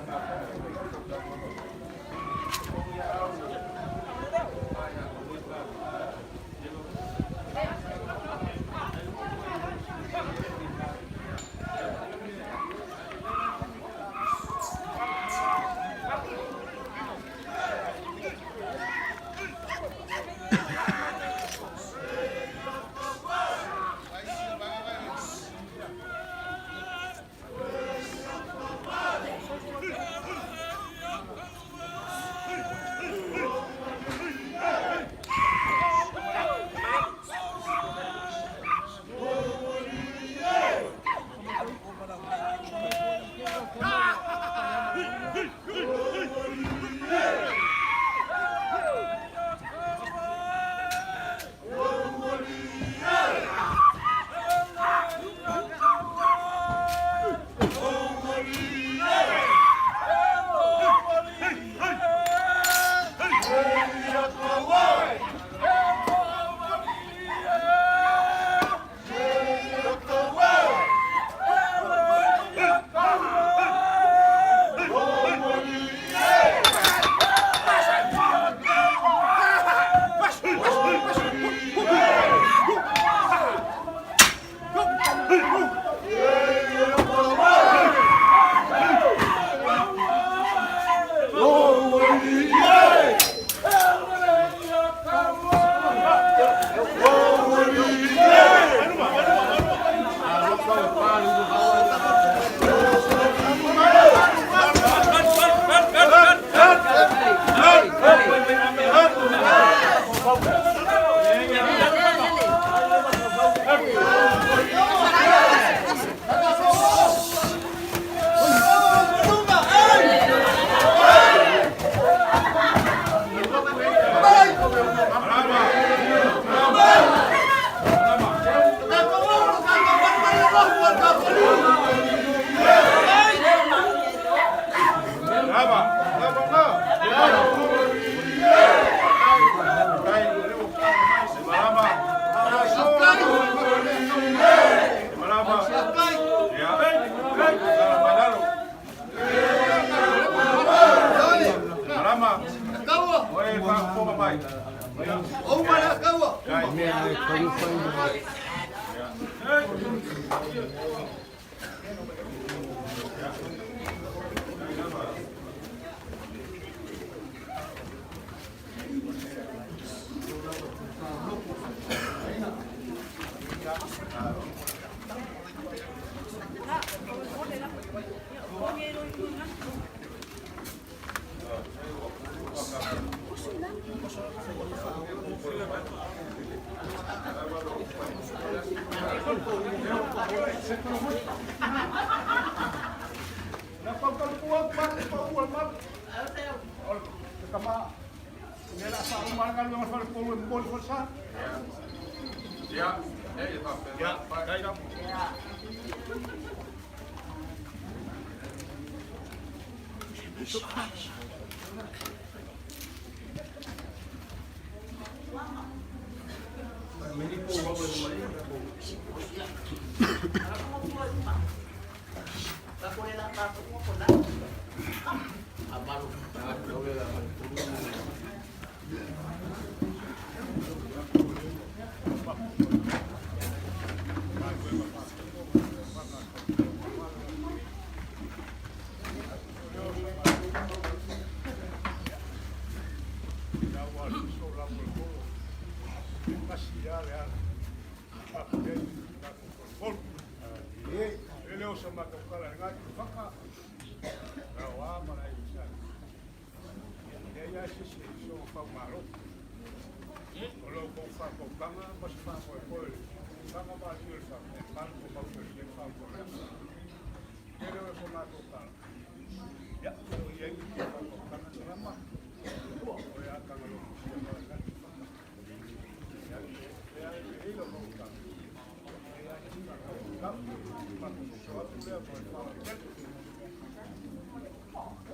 D: tatou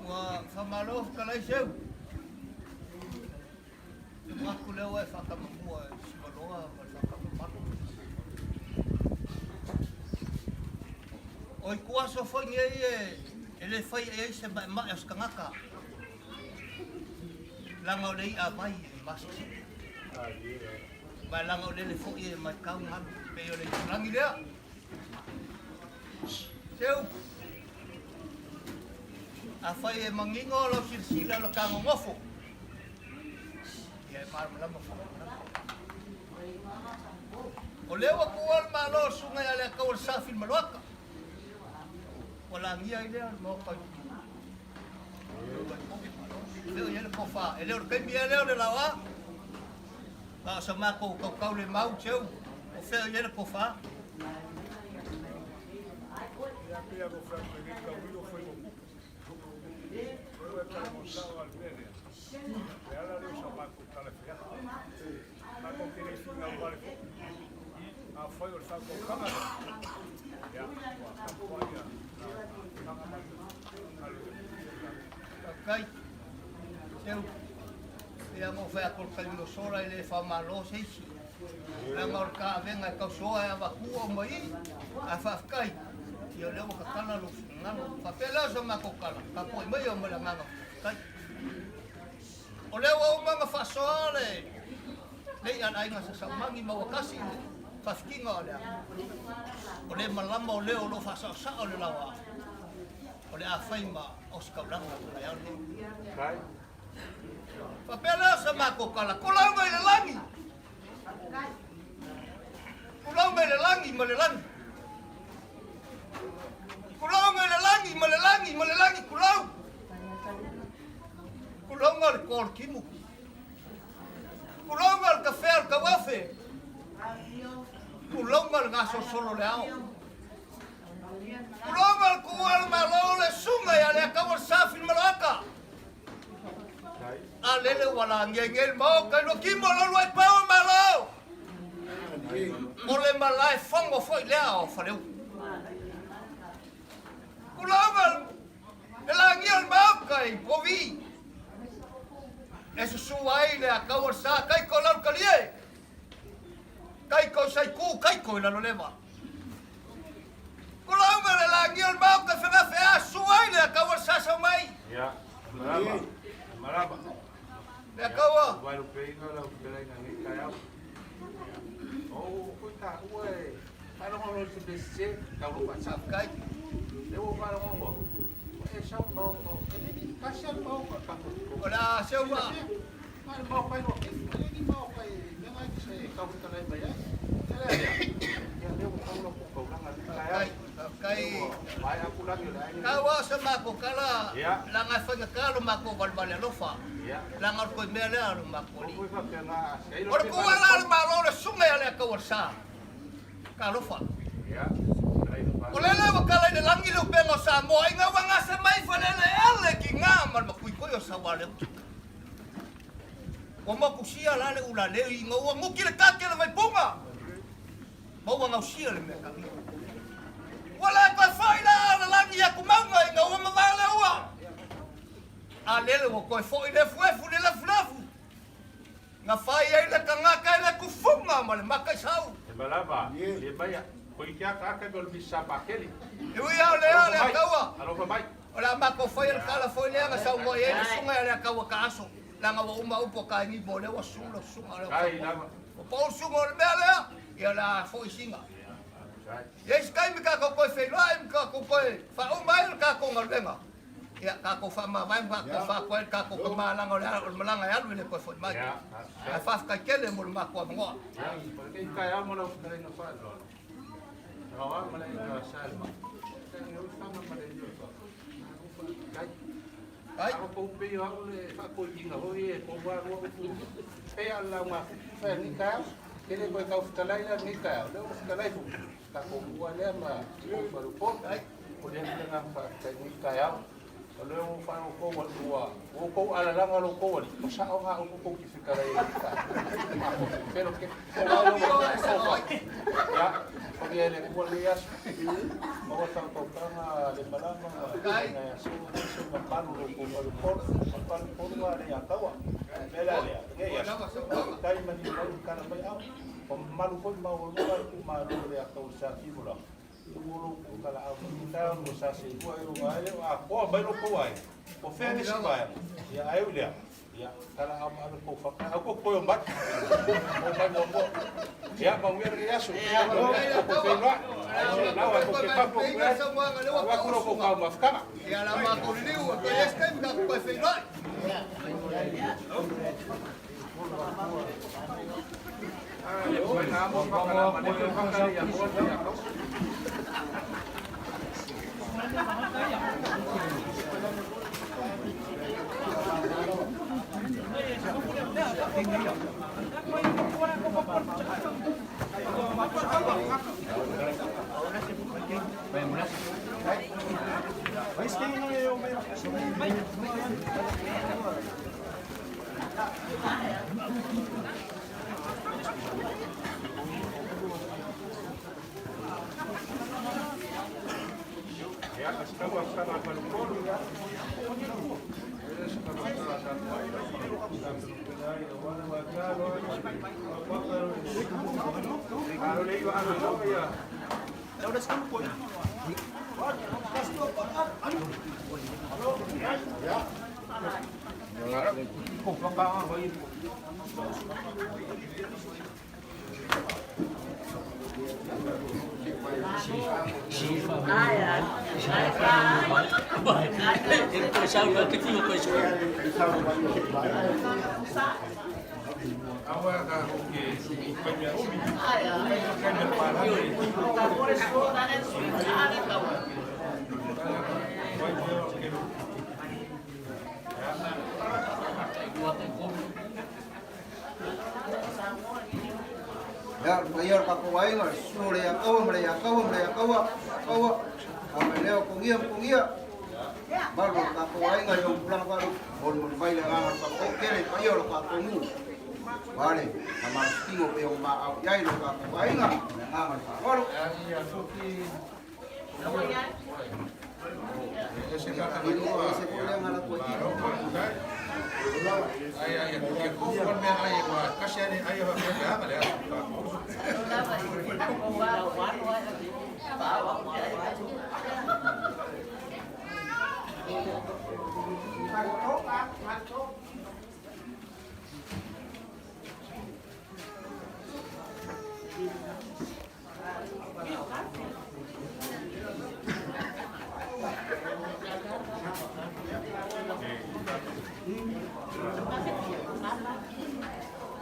F: Ua faamalo fetalai Seu.
E: lea ua e faatamamua e Sivaloa ma le faatamamalu. O ituaso foi nei e le fai i ai se maemae o se tagata, leaga o le i'a vai e masese'e, ma e leaga o lele foi e matau galu pei o le itulagi lea. Seu, afai e manino lau silasila i lo ta nonofo, ia e malamalama foi lou manatu. O lea ua tuua le Malo o le Susuga ia Leiataua le Safi le Maluata, ua lagia ai lea le Maota i Luatua. Leo i ai le tofa, e le o le taimi ea lea o le laoa, a o sa matou tautau le mau, seu, o fea o i ai le tofa.
G: Ia pei ona ou fai atu e le tauilo o faiva o tupe. O e talanoa sao lava i le mea lea, o le ala lea o sa matou tala e fai atu. Matou te le finau vale foi. Afai o le faautautaga lea, ia, ua tapuai la amataga ma le alu i le
E: Faafetai. Seu, pei lava ona ou fai atu o le taimi o sola e le faamalo se isi. Leaga o le taavega e tausoa e avatua uma i i, ae faafetai, ia o lea ua tatala lou finagalo. Faapea lea o sa matou tala, tapuai maia ma le agaga faafetai. O lea ua uma ona faasoa le le i'a a le aiga sa Saumagi ma ua tasi le faafitiga o le o le malama o leo o lo o faasaosao le laoa o le a fai ma ositaulaga o le taeao lenei. Faapea lea o sa matou tala, Tulauga i le lagi! Tulauga i le lagi ma le lagi! Tulauga i le lagi ma le lagi ma le lagi, tulau! Tulauga le to o le timu. Tulauga le kafea o le tauafe. Tulauga le gasolosolo o le ao. Tulauga le tuua o le Malo le susuga ia Leiataua le Safi le Maloata. A lele ua lagia i nei le Maota i Luakimo lo lua i pau o Malo. O le malae fono foi lea o Faleu. Tulauga le lagia o le Maota i Povi. E susu ai le Ataua le sa taiko lau talie. Taiko i Saiku, taiko i Laloleva. Tulauga le lagia o le Maota i Fegafea, susu ai le Ataua le sa sau mai.
D: Ia, malama, malama.
E: Le Ataua.
D: Vaelupeina lau fetalaiga i lenei taeao. O ou taua e faalogologo i se mea sese, tau lou faasao.
E: Faafetai.
D: Lea ua ou faalogologo atu, ua e sau i le Maota, e le ni tasi lava le Maota o le tatou
E: O le a seu ua.
D: Na o le Maota i Luakifu, e le ni Maota i mea na e te tau fetalai mai ai. O le ala lea, ia lea ua tau lau taulaga i lenei taeao.
E: Faafetai.
D: Ua maea atu lagi o le aiga.
E: Tau lava o se matou tala, leaga e faigata lo matou valevale alofa, leaga o le toe mea lea o lo matou alii. O le tuuala a le Malo le susuga ia Leiataua le Sa. Talofa. O lele ua tala i le lagi le upega o Samoa ina ua gase mai Falele e ale ki nga ma le makuikui o Saualeutu. Ua mokusia la le ulaleu ina ua nuki le kake le vaipunga ma ua gausia le mea tagio. Ua le toe foi la a le lagi i atumauga ina ua mavae le ua. A lele ua toe foi le efuefu i le lefulefu. Na fai ai le tagata i le tufuga ma le mataisau.
D: E malama, e mai a, ko i te akaaka me o le Misa Pakeli.
E: E ui a o lea Leiataua,
D: Alofa mai.
E: o le a matou faia le tala foi lea na saunoa i ai le susuga ia Leiataua Taaso, leaga ua uma upu a Tainipo o lea ua susu le susuga o Leiataua. Ua pau le susuga o le mea lea, ia o le a foi sina. I ai se taimi tatou toe feiloai ma tatou toe faauma ai le tatou galuega. Ia, tatou faamavae ma tatou faatua ai le tatou tama leaga o le o le malaga e alu e le toe foi mai. Ae faafetai tele mo le matou avanoa.
D: Ia, o lenei taeao mo lau fetalaiga faaaloalo, Raoa ma le aiga Salma, tagi au fana ma le io faafetai.
E: Ai.
D: Ako kou pei o au le faakoiina foi e kou alua upu pei a le lauga fai a lenei taeao. Tele koe tau fetalai la lenei taeao, lea ua fetalai foi tatou mua lea ma kou faleupolu. O lea le agaga faafetai i lenei taeao. O lea ua faalogo atu ua outou alalaga lo outou alii, o sao na upu tou te fetalai ai i le taeao. Felo ke ia, o le Atua lenei aso. Maua tautautaga le malama ma nai aso se mamalu lo outou faleupolu. O le faleupolu lava le ia taua. O le mea la lea, lenei aso, faafetai. faiao. Ua mamalu foi ma maualuga le tuumalo o le ata o le Sa Timolaga, ia ua lou talaau mai le taeao ua sa seelua ai lou vaega lea ua atoa mai lo outou aiga. Po o fea le isi vaega, ia ae ui lea, ia talaau ma ave tou fata. Aua tou te toe omai, omai muamua. Ia manuia lenei aso. Malo, tou te feiloai. Ai se lau ae tou te papu atu ai. Avatu lo outou taumafataga.
F: Ia la matou liliu, e toe ese taimi tatou toe feiloai.
H: Ia, le paia o le tatou aiga, le susu o le Iataua ma le Iataua ma le Iataua, Iataua, Faamailea o Togia ma Togia, mamalu o le tatou aiga i ona tulaga faalupe, molimoli mai le agaga o le faafetai tele i le paia o le tatou nuu, aua le faamalositino e pei ona maau i ai lo tatou aiga, ma le agaga o le faaaloalo. E le ese foi lea na alu atu ai.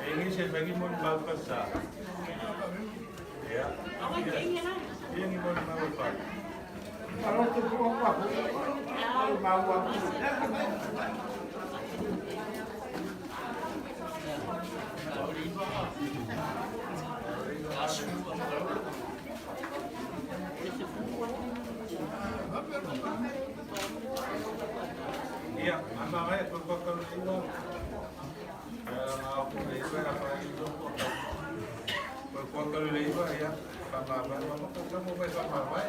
D: E se vengi mo ni mau ka sa. Ia. Ia ni mo ni mau pa. Ia, ama ngai ko ko ko iwa. Ia ma ko le iwa ya pa iwa ko. Ko ko ko le iwa ya pa ma ma ma ko ko mo pa ma ma.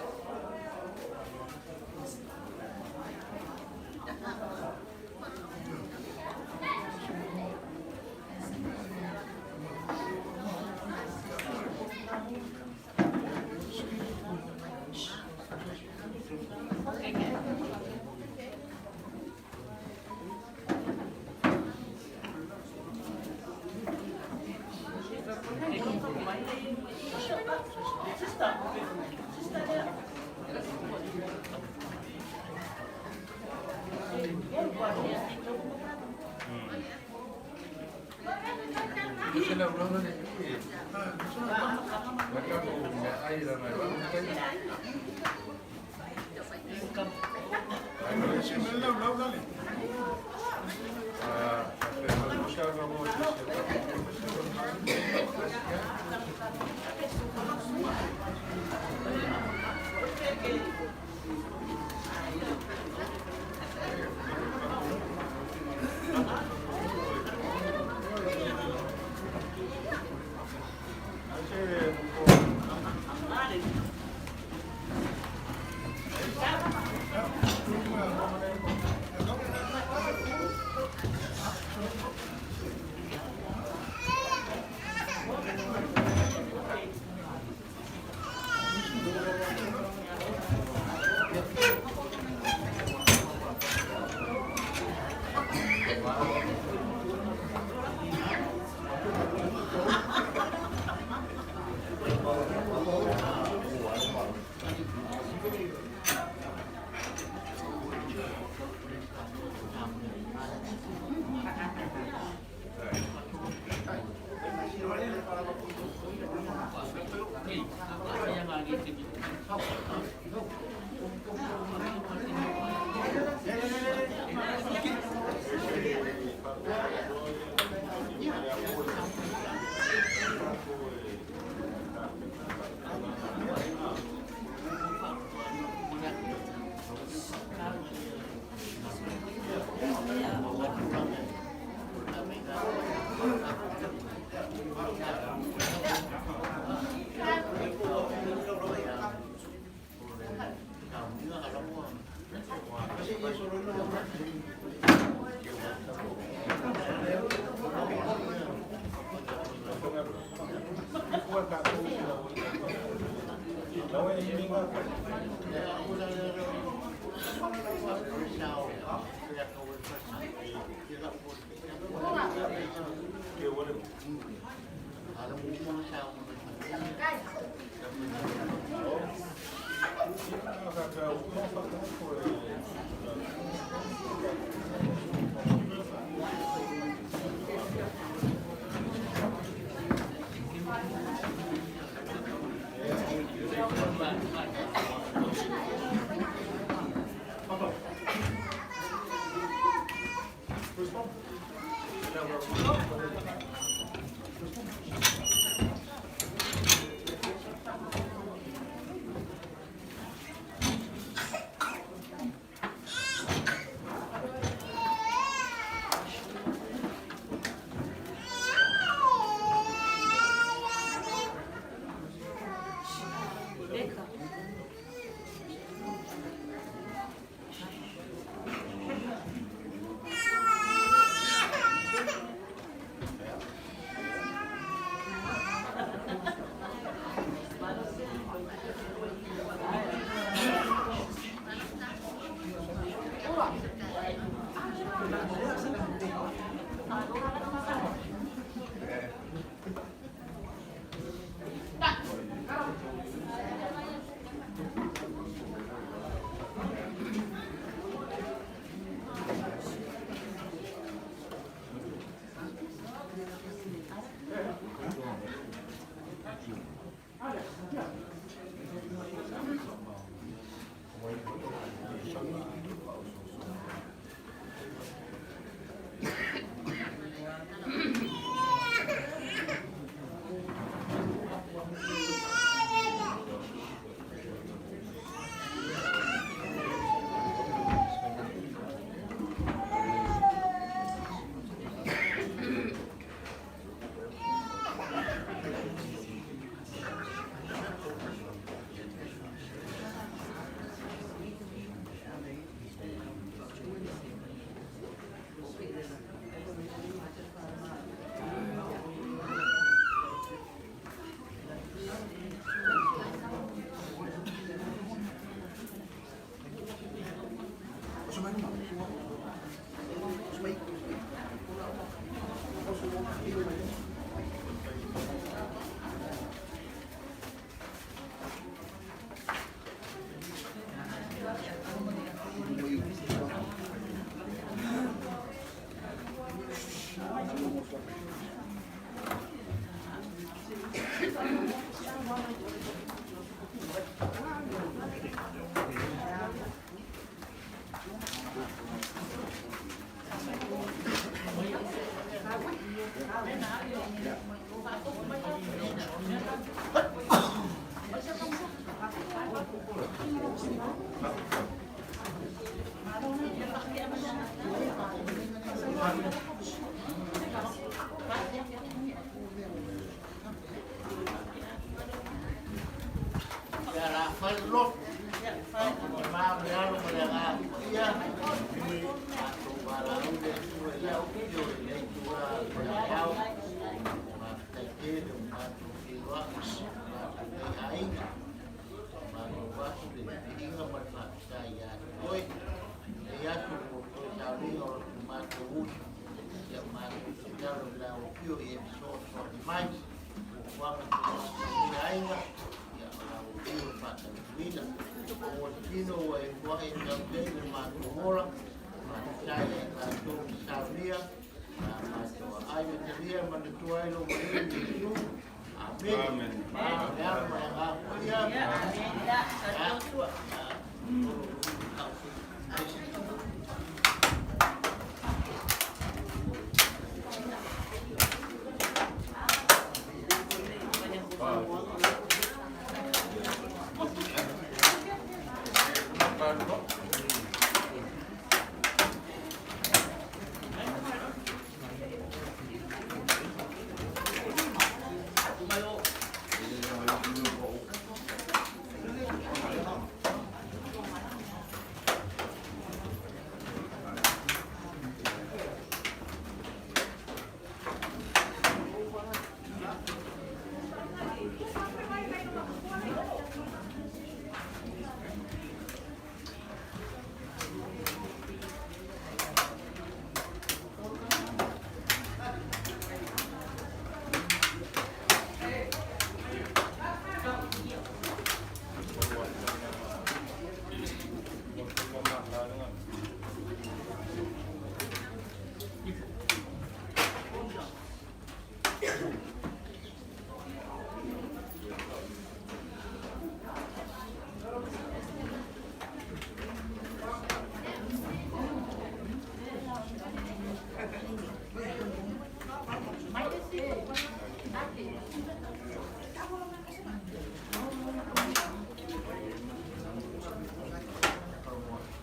D: Se la ulo le i. Ma ka ko me ai la mai wa.
G: Se me lau lau lale.
D: Ah, pero no se haga mo se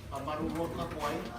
E: Famalulu atu tatou aiga,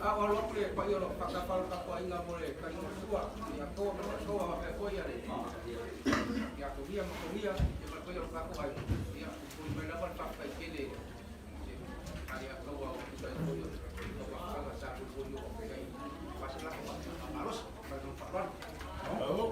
I: A o alo atu le paia o lo o faatafa lo tatou aiga mo le taligasua ia Toa ma le Falesoa faapea foi ia le ia Togia ma Togia ia ma le paia o lo tatou aiga. Ia momoli mai lava le faafetai tele i Aleataua o tusa ai foi o le tauasaga sa molimoli oo atu i ai aua se latou faamalosi. Ma le agaga faaaloalo.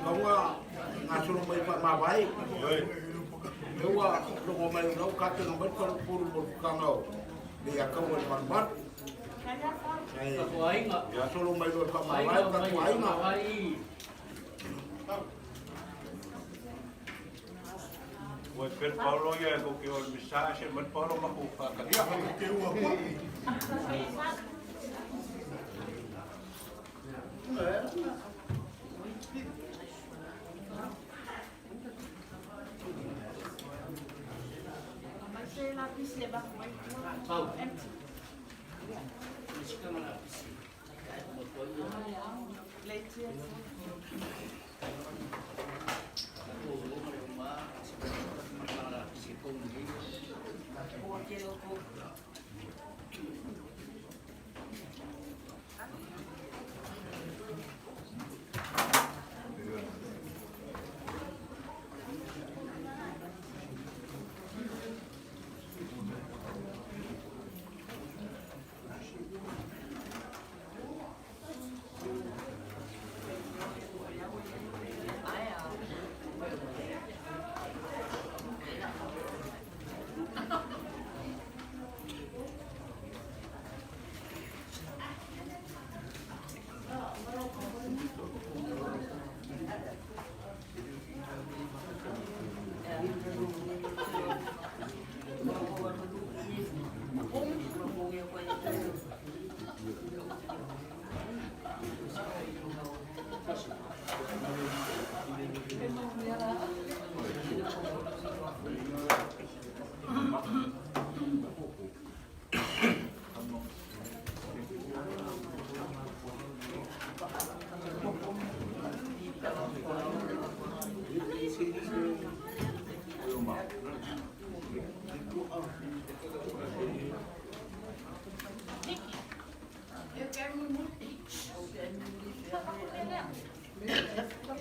J: Kaua gasolo mai faamavae. Lea ua logo mai o lau kapena mai le faleupolu mo le fukaga o Leiataua i le malumalu. Ae gasolo mai loa e faamavae lo tatou aiga.
D: Ua e pele Paulo ia e koke o le misa se mai Paulo ma ku whakatia.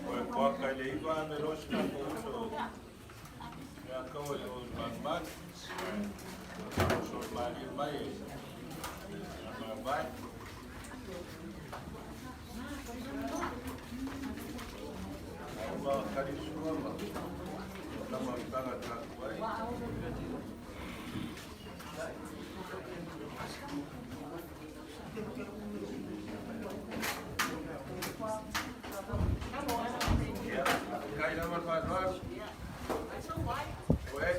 D: Ua e poaka i le iva ane loa si tatou uso ia kaua i o i malumalu. Ae o le malie mai e faamavae. A uma kali sua ma tama utaga tatou ai. Ia, kai lava le faaaloalo. Ua e.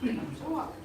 B: Malo.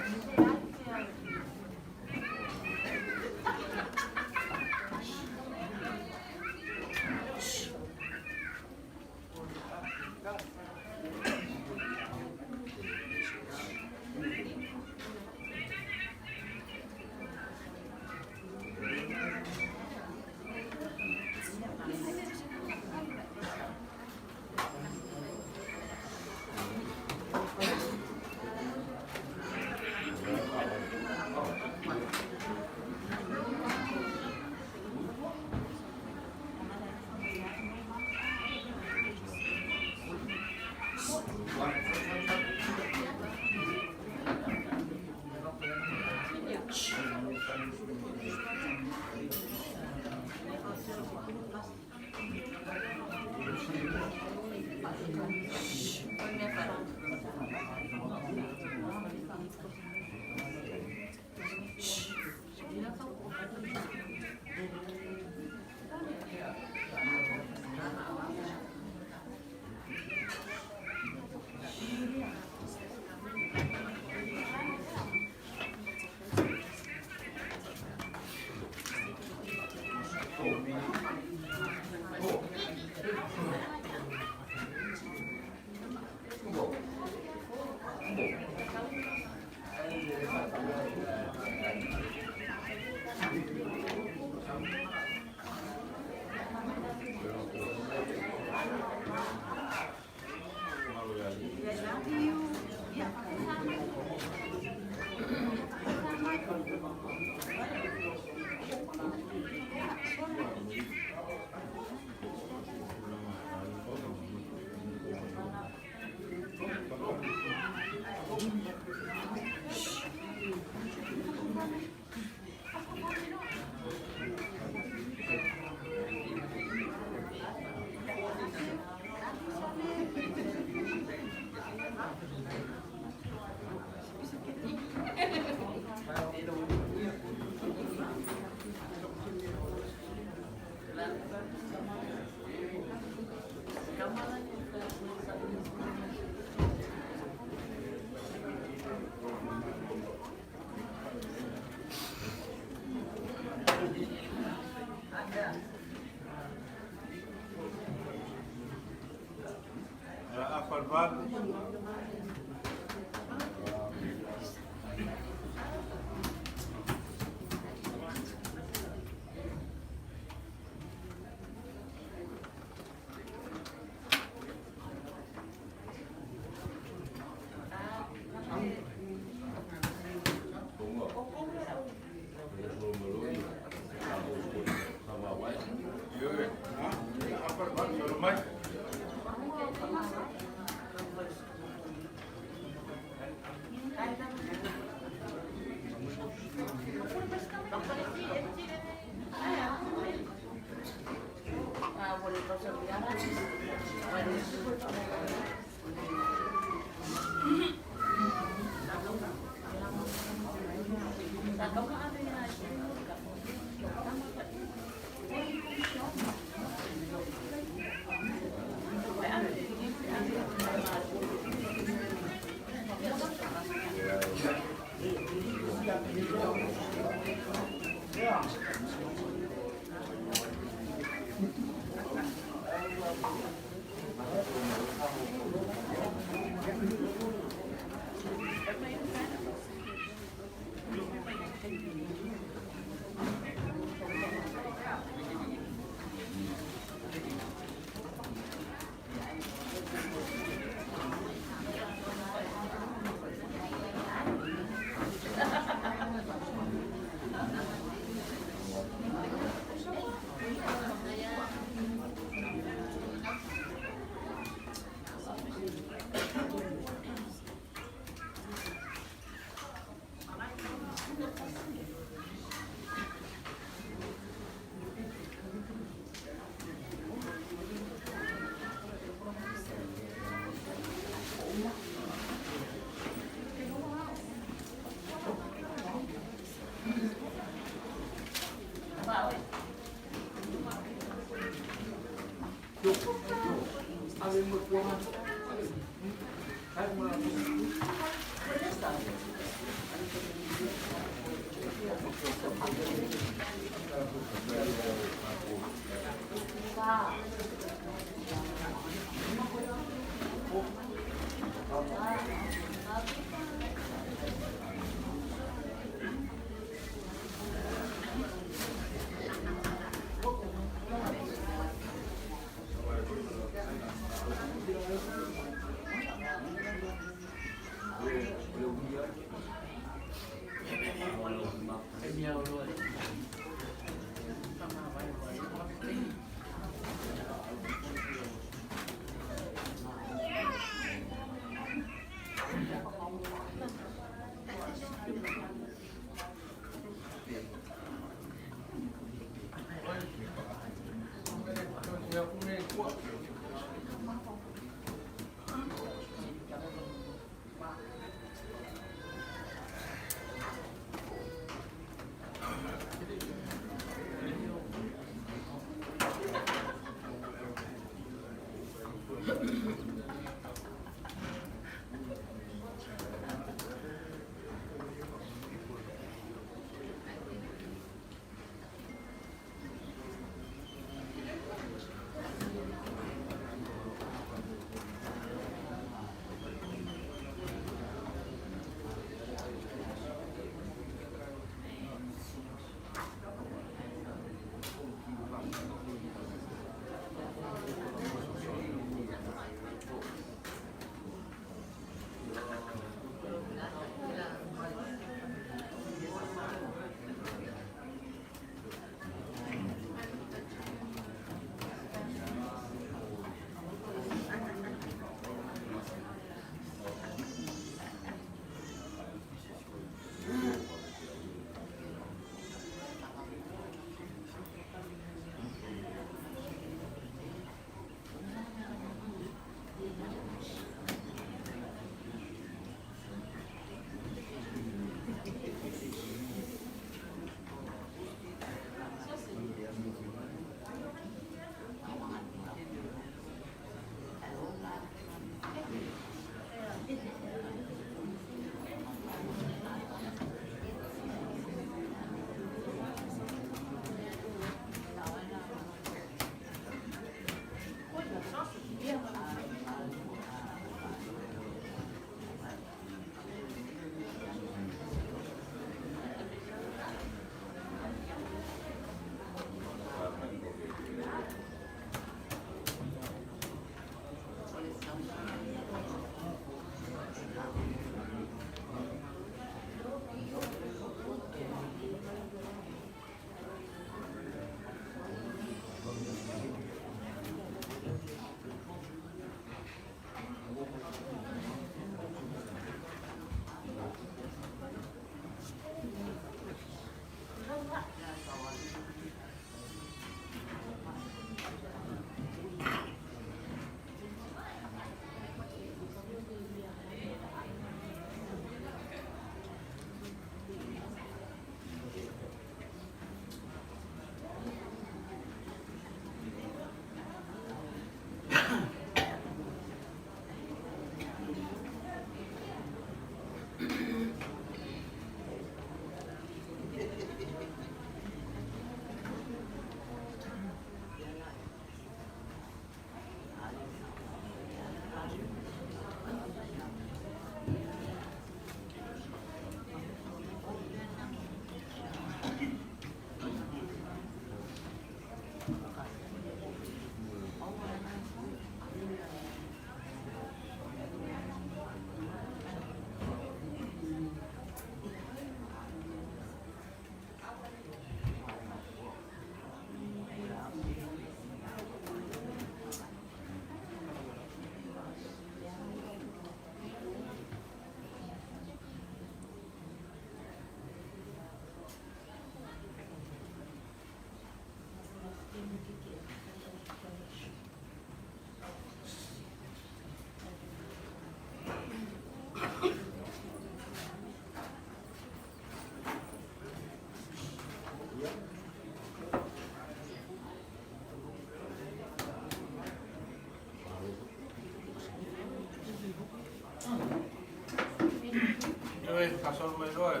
D: Ioe, faasolo mai loa e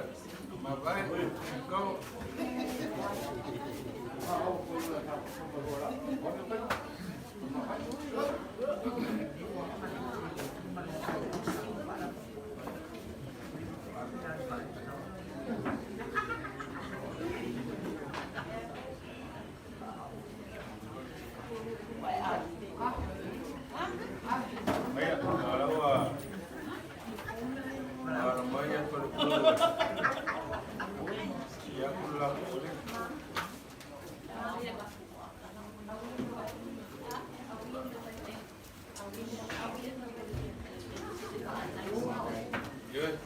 D: mavae, go. Ia, o la ua ala mai ia faleupolu e sii atu le latou ole. Ioe.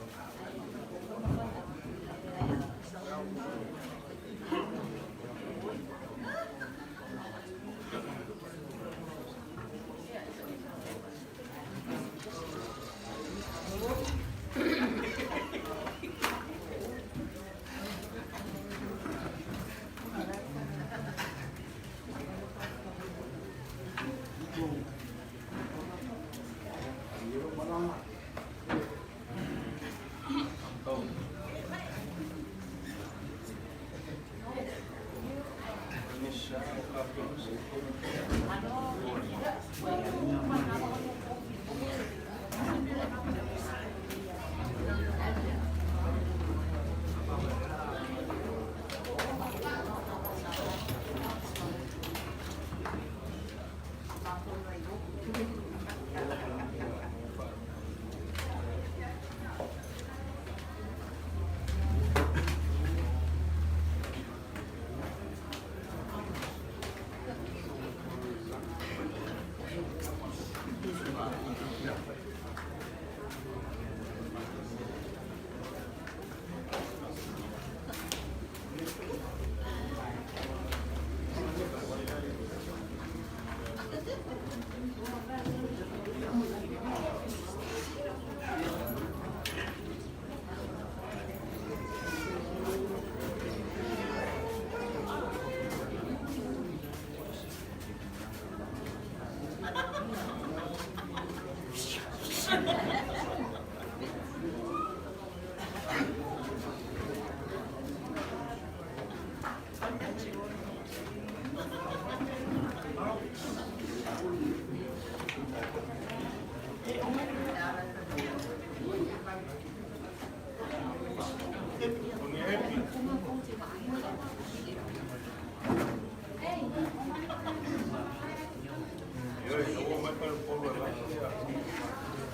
D: Ioe, ua oo mai faleupolu e lafo ia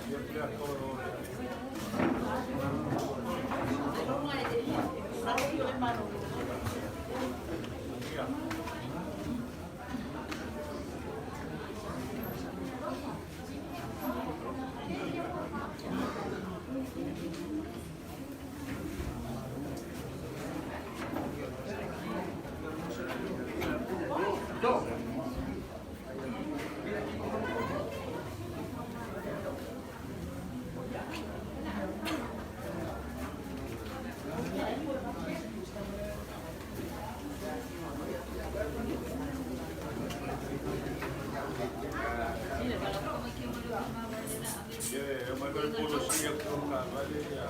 D: ia Paleataua i o i le Ia. Ioe, e omai faleupolu e sii atu lau taavale ia.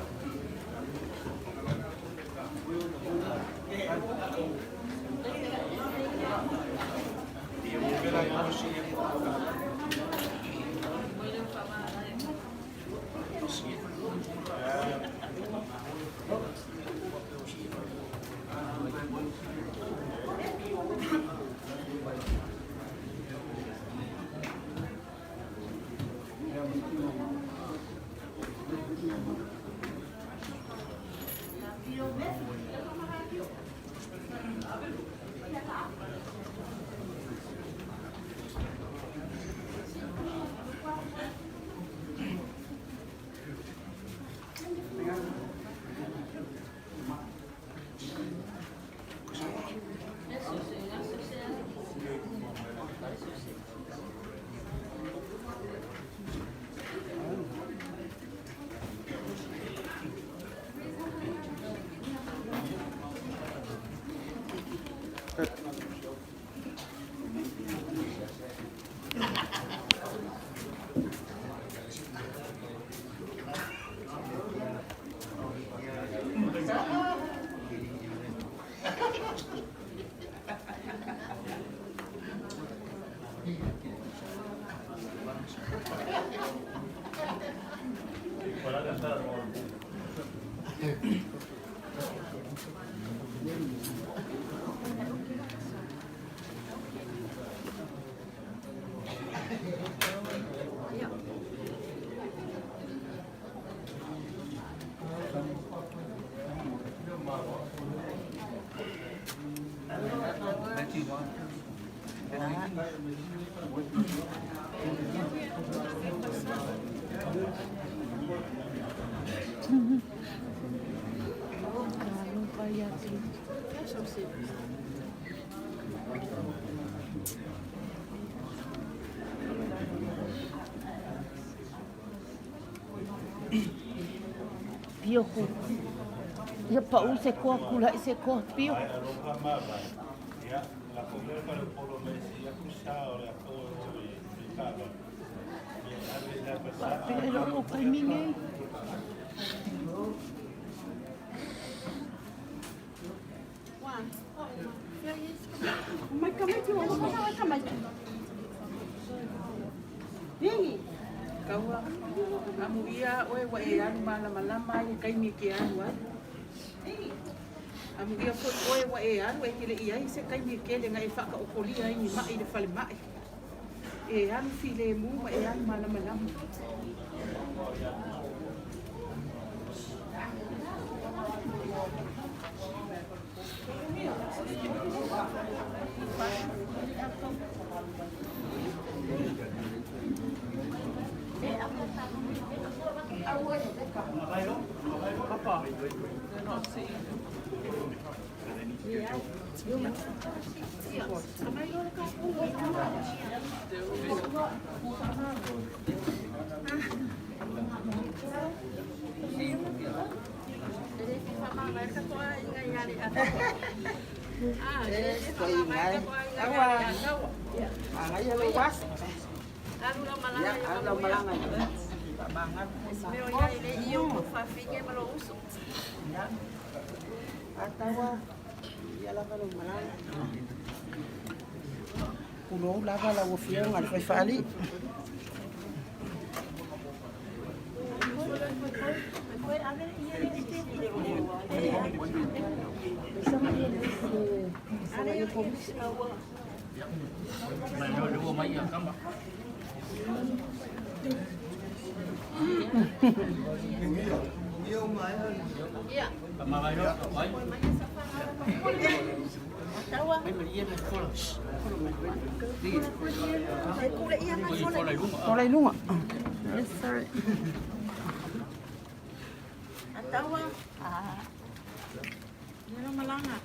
K: Pio ku. Ia pau se koa kula i se koa pio. Pero lo kai minge.
L: Mai ka mai te wa ka mai. Vingi.
M: Kaua, amuia oe wa e alu malamalama i kaimi ke alu ai. Amuia foi oe wa e alu e kele i ai se kaimi ke le ngai whaka o kolia ai ni mai le fale mai. E alu file mu ma e alu malamalama. Papa, not see.
N: Pulou lava la ua fioga le faifaalii. Fola i luga.
K: Yes, sir.
L: Atawa. Ah. Yalo malanga.